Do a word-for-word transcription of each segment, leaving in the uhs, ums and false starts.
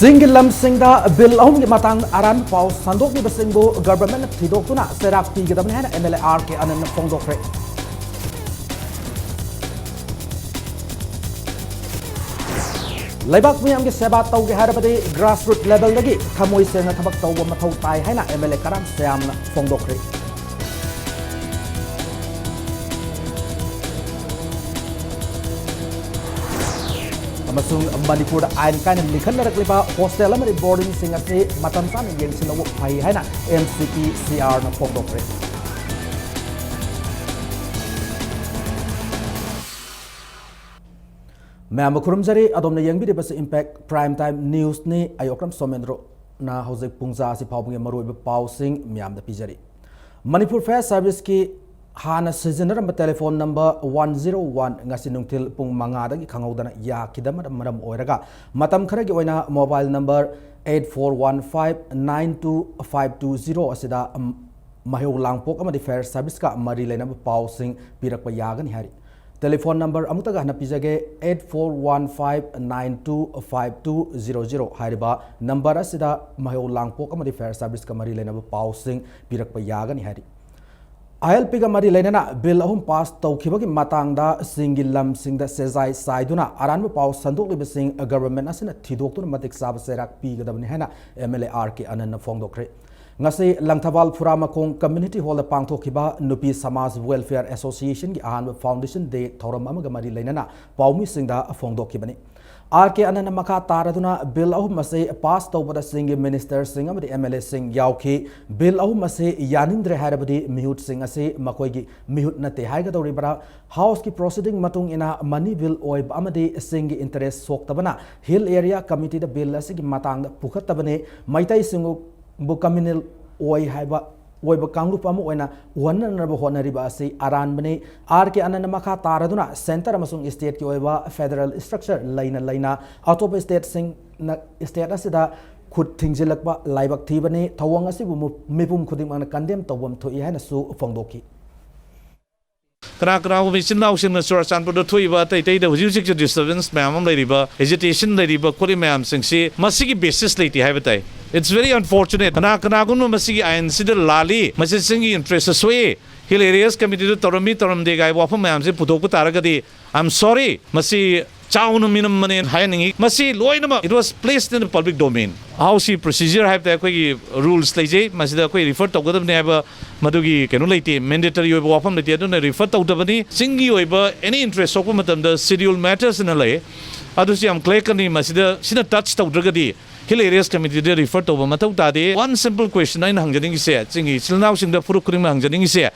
ꯆꯤꯡꯒꯤ ꯂꯝꯁꯤꯡꯗ ꯕꯤꯜ ꯑꯍꯨꯝꯒꯤ ꯃꯇꯥꯡꯗ ꯑꯔꯥꯟꯕ ꯄꯥꯎ ꯁꯟꯗꯣꯛꯂꯤꯕꯁꯤꯡꯕꯨ ꯒꯚꯔꯟꯃꯦꯟꯠꯅ ꯊꯤꯗꯣꯛꯇꯨꯅ ꯆꯩꯔꯥꯛ ꯄꯤꯒꯗꯕꯅꯤ ꯍꯥꯏꯅ ꯑꯦꯝ ꯑꯦꯜ ꯑꯦ ꯑꯥꯔ ꯀꯦ ꯑꯅꯟꯅ ꯐꯣꯡꯗꯣꯛꯈ꯭ꯔꯦ꯫ ꯂꯩꯕꯥꯛ ꯃꯤꯌꯥꯝꯒꯤ ꯁꯦꯕꯥ ꯇꯧꯒꯦ ꯍꯥꯏꯔꯕꯗꯤ ꯒ꯭ꯔꯥꯁꯔꯨꯠ ꯂꯦꯚꯦꯜꯗꯒꯤ ꯊꯃꯣꯏ ꯁꯦꯡꯅ ꯊꯕꯛ ꯇꯧꯕ ꯃꯊꯧ ꯇꯥꯏ ꯍꯥꯏꯅ ꯑꯦꯝ ꯑꯦꯜ ꯑꯦ ꯀꯔꯥꯝ ꯁꯌꯥꯝꯅ ꯐꯣꯡꯗꯣꯛꯈ꯭ꯔꯦ꯫ ꯑꯃꯁꯨꯡ ꯃꯅꯤꯄꯨꯔꯗ ꯑꯥꯏꯟ ꯀꯥꯏꯅ ꯂꯤꯡꯈꯠꯅꯔꯛꯂꯤꯕ ꯍꯣꯁꯇꯦꯜ ꯑꯃꯗꯤ ꯕꯣꯔꯗꯤꯡꯁꯤꯡ ꯑꯁꯤ ꯃꯇꯝ ꯆꯥꯅ ꯌꯦꯡꯁꯤꯟꯅꯕ ꯐꯩ ꯍꯥꯏꯅ ꯑꯦꯝ ꯁꯤ ꯄꯤ ꯁꯤ ꯑꯥꯔꯅ ꯐꯣꯡꯗꯣꯛꯈ꯭ꯔꯦ꯫ ꯃꯌꯥꯝꯕꯨ ꯈꯨꯔꯨꯝꯖꯔꯤ꯫ ꯑꯗꯣꯝꯅ ꯌꯦꯡꯕꯤꯔꯤꯕꯁꯤ ꯏꯝꯄꯦꯛ ꯄ꯭ꯔꯥꯏꯝ ꯇꯥꯏꯝ ꯅ꯭ꯌꯨꯁꯅꯤ꯫ ꯑꯩ ꯑꯣꯀ꯭ꯔꯝ ꯁꯣꯃꯦꯟꯗ꯭ꯔꯣꯅ ꯍꯧꯖꯤꯛ ꯄꯨꯡꯖꯥ ꯑꯁꯤ ꯐꯥꯎꯕꯒꯤ ꯃꯔꯨꯑꯣꯏꯕ ꯄꯥꯎꯁꯤꯡ ꯃꯌꯥꯝꯗ ꯄꯤꯖꯔꯤ꯫ ꯃꯅꯤꯄꯨꯔ ꯐꯥꯌꯔ ꯁꯥꯔꯚꯤꯁꯀꯤ ꯍꯥꯟꯅ ꯁꯤꯖꯤꯟꯅꯔꯝꯕ telephone number one zero one ꯉꯁꯤ ꯅꯨꯡꯊꯤꯜ ꯄꯨꯡ ꯃꯉꯥꯗꯒꯤ ꯈꯪꯍꯧꯗꯅ ꯌꯥꯈꯤꯗꯕꯅ ꯃꯔꯝ ꯑꯣꯏꯔꯒ ꯃꯇꯝ ꯈꯔꯒꯤ ꯑꯣꯏꯅ mobile number eight four one five nine two five two zero ꯑꯁꯤꯗ, ꯎꯝ, ꯃꯍꯩꯔꯣꯏ ꯂꯥꯡꯄꯣꯛ ꯑꯃꯗꯤ ꯐꯥꯌꯔ ꯁꯥꯔꯚꯤꯁꯀ ꯃꯔꯤ ꯂꯩꯅꯕ ꯄꯥꯎꯁꯤꯡ ꯄꯤꯔꯛꯄ ꯌꯥꯒꯅꯤ ꯍꯥꯏꯔꯤ꯫ ꯇꯦꯂꯤꯐꯣꯟ ꯅꯝꯕꯔ ꯑꯃꯨꯛꯇꯒ ꯍꯟꯅ ꯄꯤꯖꯒꯦ, eight four one five nine two five two zero zero ꯍꯥꯏꯔꯤꯕ ꯅꯝꯕꯔ ꯑꯁꯤꯗ ꯃꯍꯩꯔꯣꯏ ꯂꯥꯡꯄꯣꯛ ꯑꯃꯗꯤ ꯐꯥꯌꯔ ꯁꯥꯔꯚꯤꯁꯀ ꯃꯔꯤ ꯂꯩꯅꯕ ꯄꯥꯎꯁꯤꯡ ꯄꯤꯔꯛꯄ ꯌꯥꯒꯅꯤ ꯍꯥꯏꯔꯤ꯫ ꯑꯥꯏ ꯑꯦꯜ ꯄꯤꯒ ꯃꯔꯤ ꯂꯩꯅꯅ ꯕꯤꯜ ꯑꯍꯨꯝ ꯄꯥꯁ ꯇꯧꯈꯤꯕꯒꯤ ꯃꯇꯥꯡꯗ ꯆꯤꯡꯒꯤ ꯂꯝꯁꯤꯡꯗ ꯁꯦꯖꯥꯏ ꯆꯥꯏꯗꯨꯅ ꯑꯔꯥꯟꯕ ꯄꯥꯎ ꯁꯟꯗꯣꯛꯂꯤꯕꯁꯤꯡ ꯒꯚꯔꯟꯃꯦꯟꯠ ꯑꯁꯤꯅ ꯊꯤꯗꯣꯛꯇꯨꯅ ꯃꯇꯤꯛ ꯆꯥꯕ ꯆꯩꯔꯥꯛ ꯄꯤꯒꯗꯕꯅꯤ ꯍꯥꯏꯅ ꯑꯦꯝ ꯑꯦꯜ ꯑꯦ ꯑꯥꯔ ꯀꯦ ꯑꯅꯟꯅ ꯐꯣꯡꯗꯣꯛꯈ꯭ꯔꯦ꯫ ꯉꯁꯤ ꯂꯪꯊꯕꯥꯜ ꯐꯨꯔꯥꯃꯈꯣꯡ ꯀꯝꯃ꯭ꯌꯨꯅꯤꯇꯤ ꯍꯣꯜꯗ ꯄꯥꯡꯊꯣꯛꯈꯤꯕ ꯅꯨꯄꯤ ꯁꯃꯥꯖ ꯋꯦꯜꯐꯤꯌꯔ ꯑꯦꯁꯣꯁꯤꯌꯦꯁꯟꯒꯤ ꯑꯍꯥꯟꯕ ꯐꯥꯎꯟꯗꯦꯁꯟ ꯗꯦ ꯊꯧꯔꯝ ꯑꯃꯒ ꯃꯔꯤ ꯂꯩꯅꯅ ꯄꯥꯎꯃꯤꯁꯤꯡꯗ ꯐꯣꯡꯗꯣꯛꯈꯤꯕꯅꯤ꯫ ꯑꯥꯔ ꯀꯦ ꯑꯅꯟꯅ ꯃꯈꯥ ꯇꯥꯔꯗꯨꯅ ꯕꯤꯜ ꯑꯍꯨꯝ ꯑꯁꯤ ꯄꯥꯁ ꯇꯧꯕꯗ ꯆꯤꯡꯒꯤ ꯃꯤꯅꯤꯁꯇꯔꯁꯤꯡ ꯑꯃꯗꯤ ꯑꯦꯝ ꯑꯦꯜ ꯑꯦꯁꯤꯡ ꯌꯥꯎꯈꯤ꯫ ꯕꯤꯜ ꯑꯍꯨꯝ ꯑꯁꯤ ꯌꯥꯅꯤꯡꯗ꯭ꯔꯦ ꯍꯥꯏꯔꯕꯗꯤ ꯃꯤꯍꯨꯠꯁꯤꯡ ꯑꯁꯤ ꯃꯈꯣꯏꯒꯤ ꯃꯤꯍꯨꯠ ꯅꯠꯇꯦ ꯍꯥꯏꯒꯗꯧꯔꯤꯕ꯭ꯔꯥ? ꯍꯥꯎꯁꯀꯤ ꯄ꯭ꯔꯣꯁꯤꯗꯤꯡ ꯃꯇꯨꯡ ꯏꯟꯅ ꯃꯅꯤ ꯕꯤꯜ ꯑꯣꯏꯕ ꯑꯃꯗꯤ ꯆꯤꯡꯒꯤ ꯏꯟꯇꯔꯦꯁ ꯁꯣꯛꯇꯕꯅ ꯍꯤꯜ ꯑꯦꯔꯤꯌꯥ ꯀꯃꯤꯇꯤꯗ ꯕꯤꯜ ꯑꯁꯤꯒꯤ ꯃꯇꯥꯡꯗ ꯄꯨꯈꯠꯇꯕꯅꯤ꯫ ꯃꯩꯇꯩꯁꯤꯡꯕꯨ ꯀꯝꯃ꯭ꯌꯨꯅꯦꯜ ꯑꯣꯏ ꯍꯥꯏꯕ ꯑꯣꯏꯕ ꯀꯥꯡꯂꯨꯞ ꯑꯃ ꯑꯣꯏꯅ ꯎꯍꯟꯅꯅꯕ ꯍꯣꯠꯅꯔꯤꯕ ꯑꯁꯤ ꯑꯔꯥꯟꯕꯅꯤ꯫ ꯑꯥꯔ ꯀꯦ ꯑꯅꯟꯅ ꯃꯈꯥ ꯇꯥꯔꯗꯨꯅ ꯁꯦꯟꯇꯔ ꯑꯃꯁꯨꯡ ꯁ꯭ꯇꯦꯠꯀꯤ ꯑꯣꯏꯕ ꯐꯦꯗꯔꯦꯜ ꯁ꯭ꯇ꯭ꯔꯛꯆꯔ ꯂꯩꯅ ꯂꯩꯅ ꯑꯇꯣꯞꯄ ꯁ꯭ꯇꯦꯠꯁꯤꯡꯅ ꯁ꯭ꯇꯦꯠ ꯑꯁꯤꯗ ꯈꯨꯠ ꯊꯤꯡꯖꯤꯜꯂꯛꯄ ꯂꯥꯏꯕꯛ ꯊꯤꯕꯅꯤ꯫ ꯊꯧꯑꯣꯡ ꯑꯁꯤꯕꯨ ꯃꯨ-, ꯃꯤꯄꯨꯝ ꯈꯨꯗꯤꯡꯃꯛꯅ ꯀꯟꯗꯦꯝ ꯇꯧꯐꯝ ꯊꯣꯛꯏ ꯍꯥꯏꯅꯁꯨ ꯐꯣꯡꯗꯣꯛꯈꯤ꯫ ꯀꯅꯥ ꯀꯅꯥꯒꯨꯝꯕ ꯏꯆꯤꯟ ꯏꯅꯥꯎꯁꯤꯡꯅ ꯆꯨꯔꯥꯆꯥꯟꯄꯨꯔꯗ ꯊꯣꯛꯏꯕ ꯑꯇꯩ ꯑꯇꯩꯗ ꯍꯧꯖꯤꯛ ꯍꯧꯖꯤꯛꯁꯨ disturbance ꯃꯌꯥꯝ ꯑꯃ ꯂꯩꯔꯤꯕ, agitation ꯂꯩꯔꯤꯕ ꯈꯣꯠꯂꯤ ꯃꯌꯥꯝꯁꯤꯡꯁꯤ ꯃꯁꯤꯒꯤ basis ꯂꯩꯇꯦ ꯍꯥꯏꯕ ꯇꯥꯏ꯫ It's very unfortunate. ꯀꯅꯥ ꯀꯅꯥꯒꯨꯝꯕ ꯃꯁꯤꯒꯤ ꯑꯥꯏꯟꯁꯤꯗ ꯂꯥꯜꯂꯤ, ꯃꯁꯤ ꯆꯤꯡꯒꯤ interest ꯁꯣꯛꯏ, Hill Areas Committee ꯗ ꯇꯧꯔꯝꯃꯤ ꯇꯧꯔꯝꯗꯦ ꯀꯥꯏꯕ ꯋꯥꯐꯝ ꯃꯌꯥꯝꯁꯤ ꯄꯨꯊꯣꯛꯄ ꯇꯥꯔꯒꯗꯤ, I'm sorry, ꯃꯁꯤ ꯆꯥꯎꯅ ꯃꯤꯅꯝꯕꯅꯦ ꯍꯥꯏꯍꯟꯅꯤꯡꯉꯤ꯫ ꯃꯁꯤ ꯂꯣꯏꯅꯃꯛ, it was placed in the public domain. House ꯀꯤ procedure ꯍꯥꯏꯕꯗ ꯑꯩꯈꯣꯏꯒꯤ rules ꯂꯩꯖꯩ, ꯃꯁꯤꯗ ꯑꯩꯈꯣꯏ refer ꯇꯧꯒꯗꯕꯅꯤ ꯍꯥꯏꯕ ꯃꯗꯨꯒꯤ ꯀꯩꯅꯣ ꯂꯩꯇꯦ, mandatory ꯑꯣꯏꯕ ꯋꯥꯐꯝ ꯂꯩꯇꯦ꯫ ꯑꯗꯨꯅ refer ꯇꯧꯗꯕꯅꯤ꯫ ꯆꯤꯡꯒꯤ ꯑꯣꯏꯕ any interest ꯁꯣꯛꯄ ꯃꯇꯝꯗ schedule matters ꯅ ꯂꯩ, ꯑꯗꯨꯁꯨ ꯌꯥꯝ clear cut ꯅꯤ꯫ ꯃꯁꯤꯗ ꯁꯤꯅ touch ꯇꯧꯗ꯭ꯔꯒꯗꯤ Hill Areas Committee ꯗ refer ꯇꯧꯕ ꯃꯊꯧ ꯇꯥꯗꯦ꯫ One simple question ꯑꯩꯅ ꯍꯪꯖꯅꯤꯡꯉꯤꯁꯦ, ꯆꯤꯡꯒꯤ ꯏꯆꯤꯜ ꯏꯅꯥꯎꯁꯤꯡꯗ, ꯐꯨꯔꯨꯞ ꯈꯨꯗꯤꯡꯃꯛ ꯍꯪꯖꯅꯤꯡꯉꯤꯁꯦ,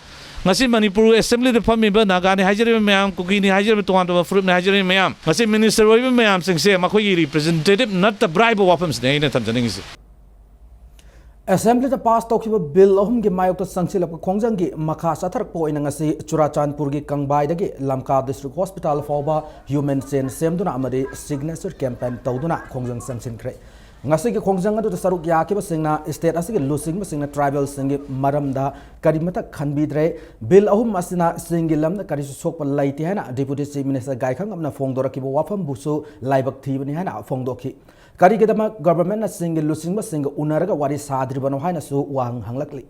ꯉꯁꯤ ꯃꯅꯤꯄꯨꯔ Assembly ꯗ ꯐꯝꯃꯤꯕ ꯅꯥꯒꯥꯅꯤ ꯍꯥꯏꯖꯔꯤꯕ ꯃꯌꯥꯝ, ꯀꯨꯀꯤꯅꯤ ꯍꯥꯏꯖꯔꯤꯕ, ꯇꯣꯉꯥꯟ ꯇꯣꯉꯥꯟꯕ ꯐꯨꯔꯨꯞꯅꯤ ꯍꯥꯏꯖꯔꯤꯕ ꯃꯌꯥꯝ, ꯉꯁꯤ minister ꯑꯣꯏꯕ ꯃꯌꯥꯝꯁꯤꯡꯁꯦ ꯃꯈꯣꯏꯒꯤ representative ꯅꯠꯇꯕ꯭ꯔꯥ ꯍꯥꯏꯕ ꯋꯥꯐꯝꯁꯤꯅꯤ ꯑꯩꯅ ꯊꯝꯖꯅꯤꯡꯉꯤꯁꯦ꯫ Assembly ꯗ pass ꯇꯧꯈꯤꯕ bill ꯑꯍꯨꯝꯒꯤ ꯃꯥꯌꯣꯛꯇ ꯆꯪꯁꯤꯜꯂꯛꯄ ꯈꯣꯡꯖꯪꯒꯤ ꯃꯈꯥ ꯆꯠꯊꯔꯛꯄ ꯑꯣꯏꯅ ꯉꯁꯤ ꯆꯨꯔꯥꯆꯥꯟꯄꯨꯔꯒꯤ ꯀꯪꯕꯥꯏꯗꯒꯤ ꯂꯝꯀꯥ District Hospital ꯐꯥꯎꯕ human chain ꯁꯦꯝꯗꯨꯅ ꯑꯃꯗꯤ signature campaign ꯇꯧꯗꯨꯅ ꯈꯣꯡꯖꯪ ꯆꯪꯁꯤꯟꯈ꯭ꯔꯦ꯫ ꯉꯁꯤꯒꯤ ꯈꯣꯡꯖꯪ ꯑꯗꯨꯗ ꯁꯔꯨꯛ ꯌꯥꯈꯤꯕꯁꯤꯡꯅ state ꯑꯁꯤꯒꯤ ꯂꯨꯆꯤꯡꯕꯁꯤꯡꯅ tribal ꯁꯤꯡꯒꯤ ꯃꯔꯝꯗ ꯀꯔꯤꯃꯠꯇ ꯈꯟꯕꯤꯗ꯭ꯔꯦ꯫ Bill ꯑꯍꯨꯝ ꯑꯁꯤꯅ ꯆꯤꯡꯒꯤ ꯂꯝꯗ ꯀꯔꯤꯁꯨ ꯁꯣꯛꯄ ꯂꯩꯇꯦ ꯍꯥꯏꯅ Deputy Chief Minister ꯒꯥꯏꯈꯪꯉꯝꯅ ꯐꯣꯡꯗꯣꯔꯛꯈꯤꯕ ꯋꯥꯐꯝꯕꯨꯁꯨ ꯂꯥꯏꯕꯛ ꯊꯤꯕꯅꯤ ꯍꯥꯏꯅ ꯐꯣꯡꯗꯣꯛꯈꯤ꯫ ꯀꯔꯤꯒꯤꯗꯃꯛ government ꯅ ꯆꯤꯡꯒꯤ ꯂꯨꯆꯤꯡꯕꯁꯤꯡꯒ ꯎꯅꯔꯒ ꯋꯥꯔꯤ ꯁꯥꯗ꯭ꯔꯤꯕꯅꯣ ꯍꯥꯏꯅꯁꯨ ꯋꯥꯍꯪ ꯍꯪꯂꯛꯂꯤ꯫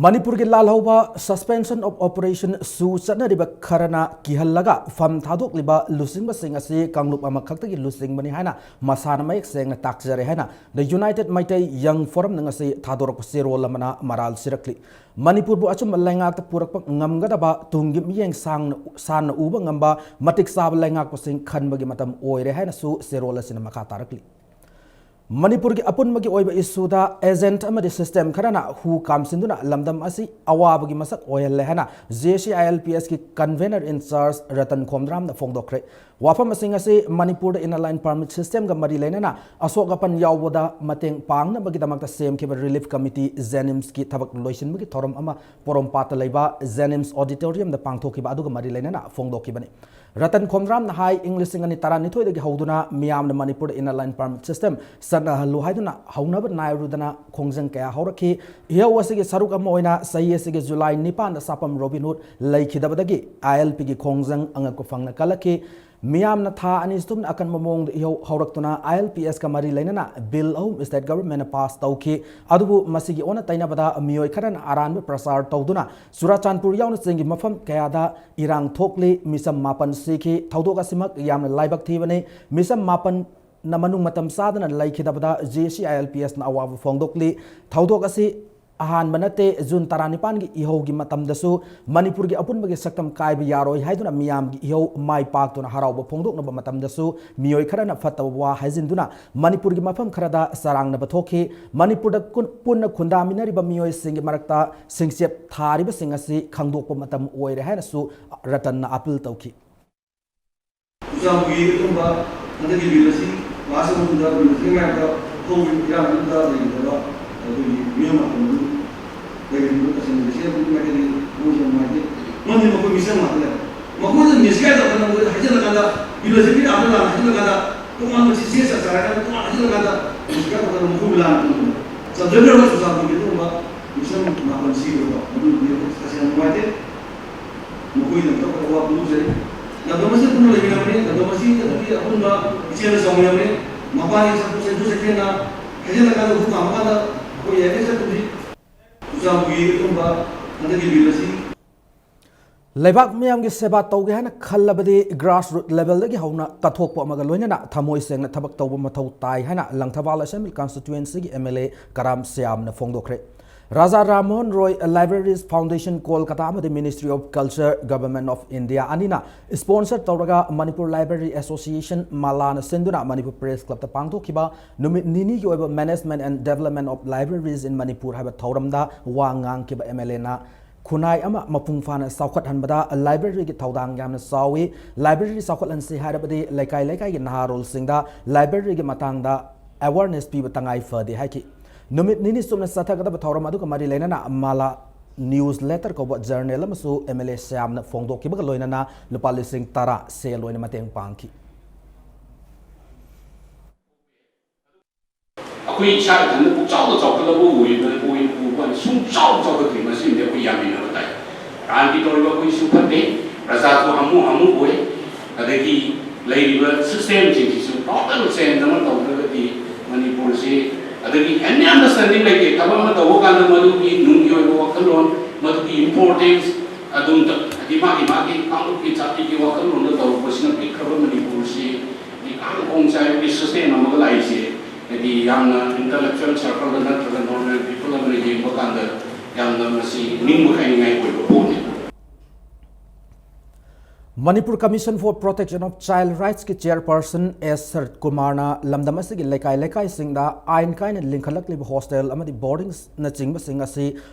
ꯃꯅꯤꯄꯨꯔꯒꯤ ꯂꯥꯜꯍꯧꯕ suspension of operation ꯁꯨ ꯆꯠꯅꯔꯤꯕ ꯈꯔꯅ ꯀꯤꯍꯜꯂꯒ ꯐꯝ ꯊꯥꯗꯣꯛꯂꯤꯕ ꯂꯨꯆꯤꯡꯕꯁꯤꯡ ꯑꯁꯤ ꯀꯥꯡꯂꯨꯞ ꯑꯃꯈꯛꯇꯒꯤ ꯂꯨꯆꯤꯡꯕꯅꯤ ꯍꯥꯏꯅ ꯃꯁꯥꯅ ꯃꯌꯦꯛ ꯁꯦꯡꯅ ꯇꯥꯛꯆꯔꯦ ꯍꯥꯏꯅ The United Meitei Young Forum ꯅ ꯉꯁꯤ ꯊꯥꯗꯣꯔꯛꯄ ꯆꯦꯔꯣꯜ ꯑꯃꯅ ꯃꯔꯥꯜ ꯁꯤꯔꯛꯂꯤ꯫ ꯃꯅꯤꯄꯨꯔꯕꯨ ꯑꯆꯨꯝꯕ ꯂꯩꯉꯥꯛꯇ ꯄꯨꯔꯛꯄ ꯉꯝꯒꯗꯕ, ꯇꯨꯡꯒꯤ ꯃꯤꯠꯌꯦꯡ ꯁꯥꯡꯅ, ꯁꯥꯟꯅ ꯎꯕ ꯉꯝꯕ ꯃꯇꯤꯛ ꯆꯥꯕ ꯂꯩꯉꯥꯛꯄꯁꯤꯡ ꯈꯟꯕꯒꯤ ꯃꯇꯝ ꯑꯣꯏꯔꯦ ꯍꯥꯏꯅꯁꯨ ꯆꯦꯔꯣꯜ ꯑꯁꯤꯅ ꯃꯈꯥ ꯇꯥꯔꯛꯂꯤ꯫ ꯃꯅꯤꯄꯨꯔꯒꯤ ꯑꯄꯨꯟꯕꯒꯤ ꯑꯣꯏꯕ issue ꯗ agent ꯑꯃꯗꯤ system ꯈꯔꯅ ꯍꯨ ꯀꯥꯝꯁꯤꯟꯗꯨꯅ ꯂꯝꯗꯝ ꯑꯁꯤ ꯑꯋꯥꯕꯒꯤ ꯃꯁꯛ ꯑꯣꯏꯍꯜꯂꯦ ꯍꯥꯏꯅ J C I L P S ꯀꯤ convener in charge ꯔꯇꯟ ꯈꯣꯝꯗ꯭ꯔꯥꯝꯅ ꯐꯣꯡꯗꯣꯛꯈ꯭ꯔꯦ꯫ ꯋꯥꯐꯝ ꯑꯁꯤꯡ ꯑꯁꯤ ꯃꯅꯤꯄꯨꯔꯗ Inner Line Permit system ꯒ ꯃꯔꯤ ꯂꯩꯅꯅ ꯑꯁꯣꯛ ꯑꯄꯟ ꯌꯥꯎꯕꯗ ꯃꯇꯦꯡ ꯄꯥꯡꯅꯕꯒꯤꯗꯃꯛꯇ ꯁꯦꯝꯈꯤꯕ relief committee JNIMS ꯀꯤ ꯊꯕꯛ ꯂꯣꯏꯁꯤꯟꯕꯒꯤ ꯊꯧꯔꯝ ꯑꯃ ꯄꯣꯔꯣꯝꯄꯥꯠꯇ ꯂꯩꯕ JNIMS auditorium ꯗ ꯄꯥꯡꯊꯣꯛꯈꯤꯕ ꯑꯗꯨꯒ ꯃꯔꯤ ꯂꯩꯅꯅ ꯐꯣꯡꯗꯣꯛꯈꯤꯕꯅꯤ꯫ ꯔꯇꯟ ꯈꯣꯝꯗ꯭ꯔꯥꯝꯅ ꯍꯥꯏ, ꯏꯪ ꯂꯤꯁꯤꯡ ꯑꯅꯤ ꯇꯔꯥꯅꯤꯊꯣꯏꯗꯒꯤ ꯍꯧꯗꯨꯅ ꯃꯤꯌꯥꯝꯅ ꯃꯅꯤꯄꯨꯔꯗ Inner Line Permit System ꯆꯠꯅꯍꯜꯂꯨ ꯍꯥꯏꯗꯨꯅ ꯍꯧꯅꯕ ꯅꯥꯏꯔꯨꯗꯅ ꯈꯣꯡꯖꯪ ꯀꯌꯥ ꯍꯧꯔꯛꯈꯤ꯫ ꯏꯍꯧ ꯑꯁꯤꯒꯤ ꯁꯔꯨꯛ ꯑꯃ ꯑꯣꯏꯅ ꯆꯍꯤ ꯑꯁꯤꯒꯤ ꯖꯨꯂꯥꯏ ꯅꯤꯄꯥꯟꯗ ꯁꯥꯄꯝ ꯔꯣꯕꯤꯟ ꯍꯨꯗ ꯂꯩꯈꯤꯗꯕꯗꯒꯤ ILP ꯒꯤ ꯈꯣꯡꯖꯪ ꯑꯉꯛꯄ ꯐꯪꯅ ꯀꯜꯂꯛꯈꯤ꯫ ꯃꯤꯌꯥꯝꯅ ꯊꯥ ꯑꯅꯤ ꯆꯨꯞꯅ ꯑꯀꯟꯕ ꯃꯑꯣꯡꯗ ꯏꯍꯧ ꯍꯧꯔꯛꯇꯨꯅ ILPS ꯀ ꯃꯔꯤ ꯂꯩꯅꯅ ꯕꯤꯜ ꯑꯍꯨꯝ state government ꯅ ꯄꯥꯁ ꯇꯧꯈꯤ꯫ ꯑꯗꯨꯕꯨ ꯃꯁꯤꯒꯤ ꯑꯣꯟꯅ ꯇꯩꯅꯕꯗ ꯃꯤꯑꯣꯏ ꯈꯔꯅ ꯑꯔꯥꯟꯕ ꯄ꯭ꯔꯆꯥꯔ ꯇꯧꯗꯨꯅ ꯆꯨꯔꯥꯆꯥꯟꯄꯨꯔ ꯌꯥꯎꯅ ꯆꯤꯡꯒꯤ ꯃꯐꯝ ꯀꯌꯥꯗ ꯏꯔꯥꯡ ꯊꯣꯛꯂꯤ, ꯃꯤꯆꯝ ꯃꯥꯄꯟ ꯁꯤꯈꯤ꯫ ꯊꯧꯗꯣꯛ ꯑꯁꯤꯃꯛ ꯌꯥꯝꯅ ꯂꯥꯏꯕꯛ ꯊꯤꯕꯅꯤ꯫ ꯃꯤꯆꯝ ꯃꯥꯄꯟꯅ ꯃꯅꯨꯡ ꯃꯇꯝ ꯆꯥꯗꯅ ꯂꯩꯈꯤꯗꯕꯗ JCILPS ꯅ ꯑꯋꯥꯕ ꯐꯣꯡꯗꯣꯛꯂꯤ꯫ ꯊꯧꯗꯣꯛ ꯑꯁꯤ ꯑꯍꯥꯟꯕ ꯅꯠꯇꯦ꯫ ꯖꯨꯟ ꯇꯔꯥꯅꯤꯄꯥꯟꯒꯤ ꯏꯍꯧꯒꯤ ꯃꯇꯝꯗꯁꯨ ꯃꯅꯤꯄꯨꯔꯒꯤ ꯑꯄꯨꯟꯕꯒꯤ ꯁꯛꯇꯝ ꯀꯥꯏꯕ ꯌꯥꯔꯣꯏ ꯍꯥꯏꯗꯨꯅ ꯃꯤꯌꯥꯝꯒꯤ ꯏꯍꯧ ꯃꯥꯏ ꯄꯥꯛꯇꯨꯅ ꯍꯔꯥꯎꯕ ꯐꯣꯡꯗꯣꯛꯅꯕ ꯃꯇꯝꯗꯁꯨ ꯃꯤꯑꯣꯏ ꯈꯔꯅ ꯐꯠꯇꯕ ꯋꯥ ꯍꯥꯏꯖꯤꯟꯗꯨꯅ ꯃꯅꯤꯄꯨꯔꯒꯤ ꯃꯐꯝ ꯈꯔꯗ ꯆꯔꯥꯡꯅꯕ ꯊꯣꯛꯈꯤ꯫ ꯃꯅꯤꯄꯨꯔꯗ ꯀꯨꯟ-, ꯄꯨꯟꯅ ꯈꯨꯟꯗꯥꯃꯤꯟꯅꯔꯤꯕ ꯃꯤꯑꯣꯏꯁꯤꯡꯒꯤ ꯃꯔꯛꯇ ꯁꯤꯡꯆꯦꯞ ꯊꯥꯔꯤꯕꯁꯤꯡ ꯑꯁꯤ ꯈꯪꯗꯣꯛꯄ ꯃꯇꯝ ꯑꯣꯏꯔꯦ ꯍꯥꯏꯅꯁꯨ ꯔꯇꯟꯅ ꯑꯥꯄꯤꯜ ꯇꯧꯈꯤ꯫ ꯆꯨꯔꯆꯥꯟꯄꯨꯔꯒꯤ ꯑꯗꯨꯒꯨꯝꯕ ꯍꯟꯗꯛꯀꯤ ꯕꯤꯜ ꯑꯁꯤ ꯄꯥꯁ ꯇꯧꯕ ꯃꯇꯝꯗ ꯕꯤꯜ ꯑꯁꯤꯒꯤ ꯃꯥꯌꯣꯛꯇ ꯍꯧꯈꯤꯕ ꯏꯔꯥꯡ ꯑꯗꯨꯗ ꯂꯩꯈꯤꯗꯕ ꯑꯩꯈꯣꯏꯒꯤ ꯃꯤꯑꯣꯏ ꯃꯥꯄꯟ ꯑꯗꯨ ꯂꯩꯔꯤꯕ ꯇꯁꯦꯡꯅ ꯃꯁꯤ ꯑꯗꯨꯛꯀꯤ ꯃꯥꯏꯀꯩꯗꯒꯤ ꯃꯣꯏꯁꯨ ꯌꯥꯝ ꯅꯨꯡꯉꯥꯏꯇꯦ꯫ ꯃꯔꯝꯗꯤ ꯃꯈꯣꯏ ꯃꯤꯆꯪ ꯉꯥꯛꯇ ꯂꯩ꯫ ꯃꯈꯣꯏꯅ ꯃꯤꯁ ꯀꯌꯥ ꯇꯧꯗꯅ ꯃꯈꯣꯏꯗ ꯍꯥꯏꯖꯤꯜꯂꯀꯥꯟꯗ ꯕꯤꯜ ꯑꯁꯤ ꯃꯤꯅ ꯑꯃ ꯂꯥꯟꯅ ꯍꯥꯏꯖꯤꯜꯂꯀꯥꯟꯗ ꯇꯣꯉꯥꯟꯕ ꯁꯤ ꯆꯦ ꯆꯥꯛ ꯆꯥꯔꯀꯥꯟꯗ ꯇꯣꯉꯥꯟꯅ ꯍꯥꯏꯖꯤꯜꯂꯀꯥꯟꯗ ꯃꯤꯁ ꯀꯌꯥ ꯇꯧꯗꯅ ꯃꯈꯣꯏꯕꯨ ꯂꯥꯟꯅ ꯇꯧꯗꯅ ꯆꯟꯖꯗ꯭ꯔꯕ ꯆꯨꯔꯆꯥꯟꯄꯨꯔꯒꯤ ꯑꯗꯨꯒꯨꯝꯕ ꯃꯤꯆꯪ ꯃꯥꯄꯟ ꯁꯤꯈꯤꯕꯗꯣ ꯃꯗꯨꯗꯤ ꯑꯩꯈꯣꯏ ꯇꯁꯦꯡꯅ ꯅꯨꯡꯉꯥꯏꯇꯦ꯫ ꯃꯈꯣꯏꯗꯃꯛꯇ ꯑꯋꯥꯕ ꯐꯣꯡꯗꯣꯛꯆꯔꯤ꯫ ꯂꯝꯗꯝ ꯑꯁꯤꯗ ꯄꯨꯟꯅ ꯂꯩꯃꯤꯟꯅꯕꯅꯤ꯫ ꯂꯝꯗꯝ ꯑꯁꯤ ꯑꯗꯨꯒꯤ ꯑꯄꯨꯟꯕ ꯏꯆꯦꯜꯅ ꯆꯥꯎꯃꯤꯟꯅꯕꯅꯤ꯫ ꯃꯄꯥꯟꯒꯤ ꯆꯠꯊꯣꯛ ꯆꯠꯊꯣꯛ ꯆꯠꯊꯦꯡꯅ ꯍꯥꯏꯖꯤꯜꯂꯀꯥꯟꯗ ꯍꯨ ꯀꯥꯝꯃꯀꯥꯟꯗ ꯑꯩꯈꯣꯏ ꯌꯥꯔꯤꯉꯩ ꯆꯠꯄꯁꯤ ꯆꯨꯔꯆꯥꯟꯄꯨꯔꯒꯤ ꯑꯗꯨꯒꯨꯝꯕ ꯍꯟꯗꯛꯀꯤ ꯕꯤꯜ ꯑꯁꯤ ꯂꯩꯕꯥꯛ ꯃꯤꯌꯥꯝꯒꯤ ꯁꯦꯕꯥ ꯇꯧꯒꯦ ꯍꯥꯏꯅ ꯈꯜꯂꯕꯗꯤ grassroot level ꯗꯒꯤ ꯍꯧꯅ ꯀꯠꯊꯣꯛꯄ ꯑꯃꯒ ꯂꯣꯏꯅꯅ ꯊꯃꯣꯏ ꯁꯦꯡꯅ ꯊꯕꯛ ꯇꯧꯕ ꯃꯊꯧ ꯇꯥꯏ ꯍꯥꯏꯅ ꯂꯪꯊꯕꯥꯜ Assembly Constituency ꯒꯤ MLA ꯀꯔꯥꯝ ꯁ꯭ꯌꯥꯝꯅ ꯐꯣꯡꯗꯣꯛꯈ꯭ꯔꯦ꯫ ꯔꯥꯖꯥ ꯔꯥꯝ ꯃꯣꯍꯟ ꯔꯣꯏ Libraries Foundation ꯀꯣꯜꯀꯇꯥ ꯑꯃꯗꯤ Ministry of Culture, Government of India ꯑꯅꯤꯅ sponsor ꯇꯧꯔꯒ Manipur Library Association, ꯃꯥꯂꯥꯅ ꯁꯤꯟꯗꯨꯅ Manipur Press Club ꯇ ꯄꯥꯡꯊꯣꯛꯈꯤꯕ ꯅꯨꯃꯤꯠ ꯅꯤꯅꯤꯒꯤ ꯑꯣꯏꯕ Management and Development of Libraries in Manipur ꯍꯥꯏꯕ ꯊꯧꯔꯝꯗ ꯋꯥ ꯉꯥꯡꯈꯤꯕ MLA ꯅ ꯈꯨꯟꯅꯥꯏ ꯑꯃ ꯃꯄꯨꯡ ꯐꯥꯅ ꯆꯥꯎꯈꯠꯍꯟꯕꯗ library ꯒꯤ ꯊꯧꯗꯥꯡ ꯌꯥꯝꯅ ꯆꯥꯎꯏ꯫ Library ꯆꯥꯎꯈꯠꯍꯟꯁꯤ ꯍꯥꯏꯔꯕꯗꯤ ꯂꯩꯀꯥꯏ ꯂꯩꯀꯥꯏꯒꯤ ꯅꯍꯥꯔꯣꯜꯁꯤꯡꯗ library ꯒꯤ ꯃꯇꯥꯡꯗ awareness ꯄꯤꯕ ꯇꯉꯥꯏ ꯐꯗꯦ ꯍꯥꯏꯈꯤ꯫ ꯅꯨꯃꯤꯠ ꯅꯤꯅꯤ ꯆꯨꯞꯅ ꯆꯠꯊꯒꯗꯕ ꯊꯧꯔꯝ ꯑꯗꯨꯒ ꯃꯔꯤ ꯂꯩꯅꯅ ꯃꯥꯂꯥ News Letter ꯀꯧꯕ ꯖꯔꯅꯦꯜ ꯑꯃꯁꯨ ꯑꯦꯝ ꯑꯦꯜ ꯑꯦ ꯁ꯭ꯌꯥꯝꯅ ꯐꯣꯡꯗꯣꯛꯈꯤꯕꯒ ꯂꯣꯏꯅꯅ ꯂꯨꯄꯥ ꯂꯤꯁꯤꯡ ꯇꯔꯥ ꯁꯦꯜ ꯑꯣꯏꯅ ꯃꯇꯦꯡ ꯄꯥꯡꯈꯤ꯫ ꯑꯩꯈꯣꯏ ꯏꯁꯥ ꯏꯊꯟꯗ ꯄꯨꯛꯆꯥꯎꯗ ꯆꯥꯎꯈꯠꯂꯕ ꯑꯣꯏꯕ ꯑꯣꯏꯅ ꯎꯕ ꯋꯥꯅꯤ, ꯁꯨꯝ ꯆꯥꯎ ꯆꯥꯎꯈꯠꯇ꯭ꯔꯤ꯫ ꯃꯁꯤꯃꯗꯤ ꯑꯩꯈꯣꯏ ꯌꯥꯃꯤꯟꯅꯕ ꯇꯥꯏ꯫ ꯀꯥꯟꯒꯤ ꯇꯧꯔꯤꯕ ꯑꯩꯈꯣꯏꯁꯨ ꯐꯠꯇꯦ, ꯄ꯭ꯔꯖꯥꯁꯨ ꯍꯥꯃꯨ ꯍꯥꯃꯨ ꯑꯣꯏ꯫ ꯑꯗꯒꯤ ꯂꯩꯔꯤꯕ ꯁꯤꯁꯇꯦꯝꯁꯤꯡꯁꯤꯁꯨ ꯇꯣꯇꯦꯜ ꯆꯦꯟꯖ ꯑꯃ ꯇꯧꯗ꯭ꯔꯒꯗꯤ ꯃꯅꯤꯄꯨꯔꯁꯤ, ꯑꯗꯒꯤ ꯑꯦꯅꯤ ꯑꯟꯗꯔꯁꯇꯦꯟꯗꯤꯡ ꯂꯩꯇꯦ꯫ ꯊꯕꯛ ꯑꯃ ꯇꯧꯕ ꯀꯥꯟꯗ ꯃꯗꯨꯒꯤ ꯅꯨꯡꯒꯤ ꯑꯣꯏꯕ ꯋꯥꯈꯜꯂꯣꯟ, ꯃꯗꯨꯒꯤ ꯏꯝꯄꯣꯔꯇꯦꯟꯁ ꯑꯗꯨꯝ, ꯍꯥꯏꯗꯤ ꯃꯥꯒꯤ ꯃꯥꯒꯤ ꯀꯥꯡꯂꯨꯞꯀꯤ ꯖꯥꯇꯤꯒꯤ ꯋꯥꯈꯜꯂꯣꯟꯗ ꯇꯧꯔꯛꯄꯁꯤꯅ ꯄꯤꯛꯈ꯭ꯔꯕ ꯃꯅꯤꯄꯨꯔꯁꯤ ꯅꯤꯡꯀꯥꯡ ꯈꯣꯡ ꯆꯥꯏꯕꯒꯤ ꯁꯤꯁꯇꯦꯝ ꯑꯃꯒ ꯂꯥꯛꯏꯁꯦ꯫ ꯍꯥꯏꯗꯤ ꯌꯥꯝꯅ ꯏꯟꯇꯂꯦꯛꯆꯨꯋꯦꯜ ꯁꯔꯀꯜꯗ ꯅꯠꯇ꯭ꯔꯒ ꯅꯣꯔꯃꯦꯜ ꯄꯤꯄꯜ ꯑꯃꯅ ꯌꯦꯡꯕ ꯀꯥꯟꯗ ꯌꯥꯝꯅ ꯃꯁꯤ ꯅꯤꯡꯕ ꯀꯥꯏꯅꯤꯡꯉꯥꯏ ꯑꯣꯏꯕ ꯄꯣꯠꯅꯤ꯫ Manipur Commission for Protection of Child Rightsꯀꯤ ꯆꯤꯌꯔꯄꯔꯁꯟ ꯑꯦꯁ ꯁꯔꯠ ꯀꯨꯃꯥꯔꯅ ꯂꯝꯗꯝ ꯑꯁꯤꯒꯤ ꯂꯩꯀꯥꯏ ꯂꯩꯀꯥꯏꯁꯤꯡꯗ ꯑꯥꯏꯟ ꯀꯥꯏꯅ ꯂꯤꯡꯈꯠꯂꯛꯂꯤꯕ ꯍꯣꯁꯇꯦꯜ ꯑꯃꯗꯤ ꯕꯣꯔꯗꯤꯡꯅꯆꯤꯡꯕꯁꯤꯡ ꯑꯁꯤ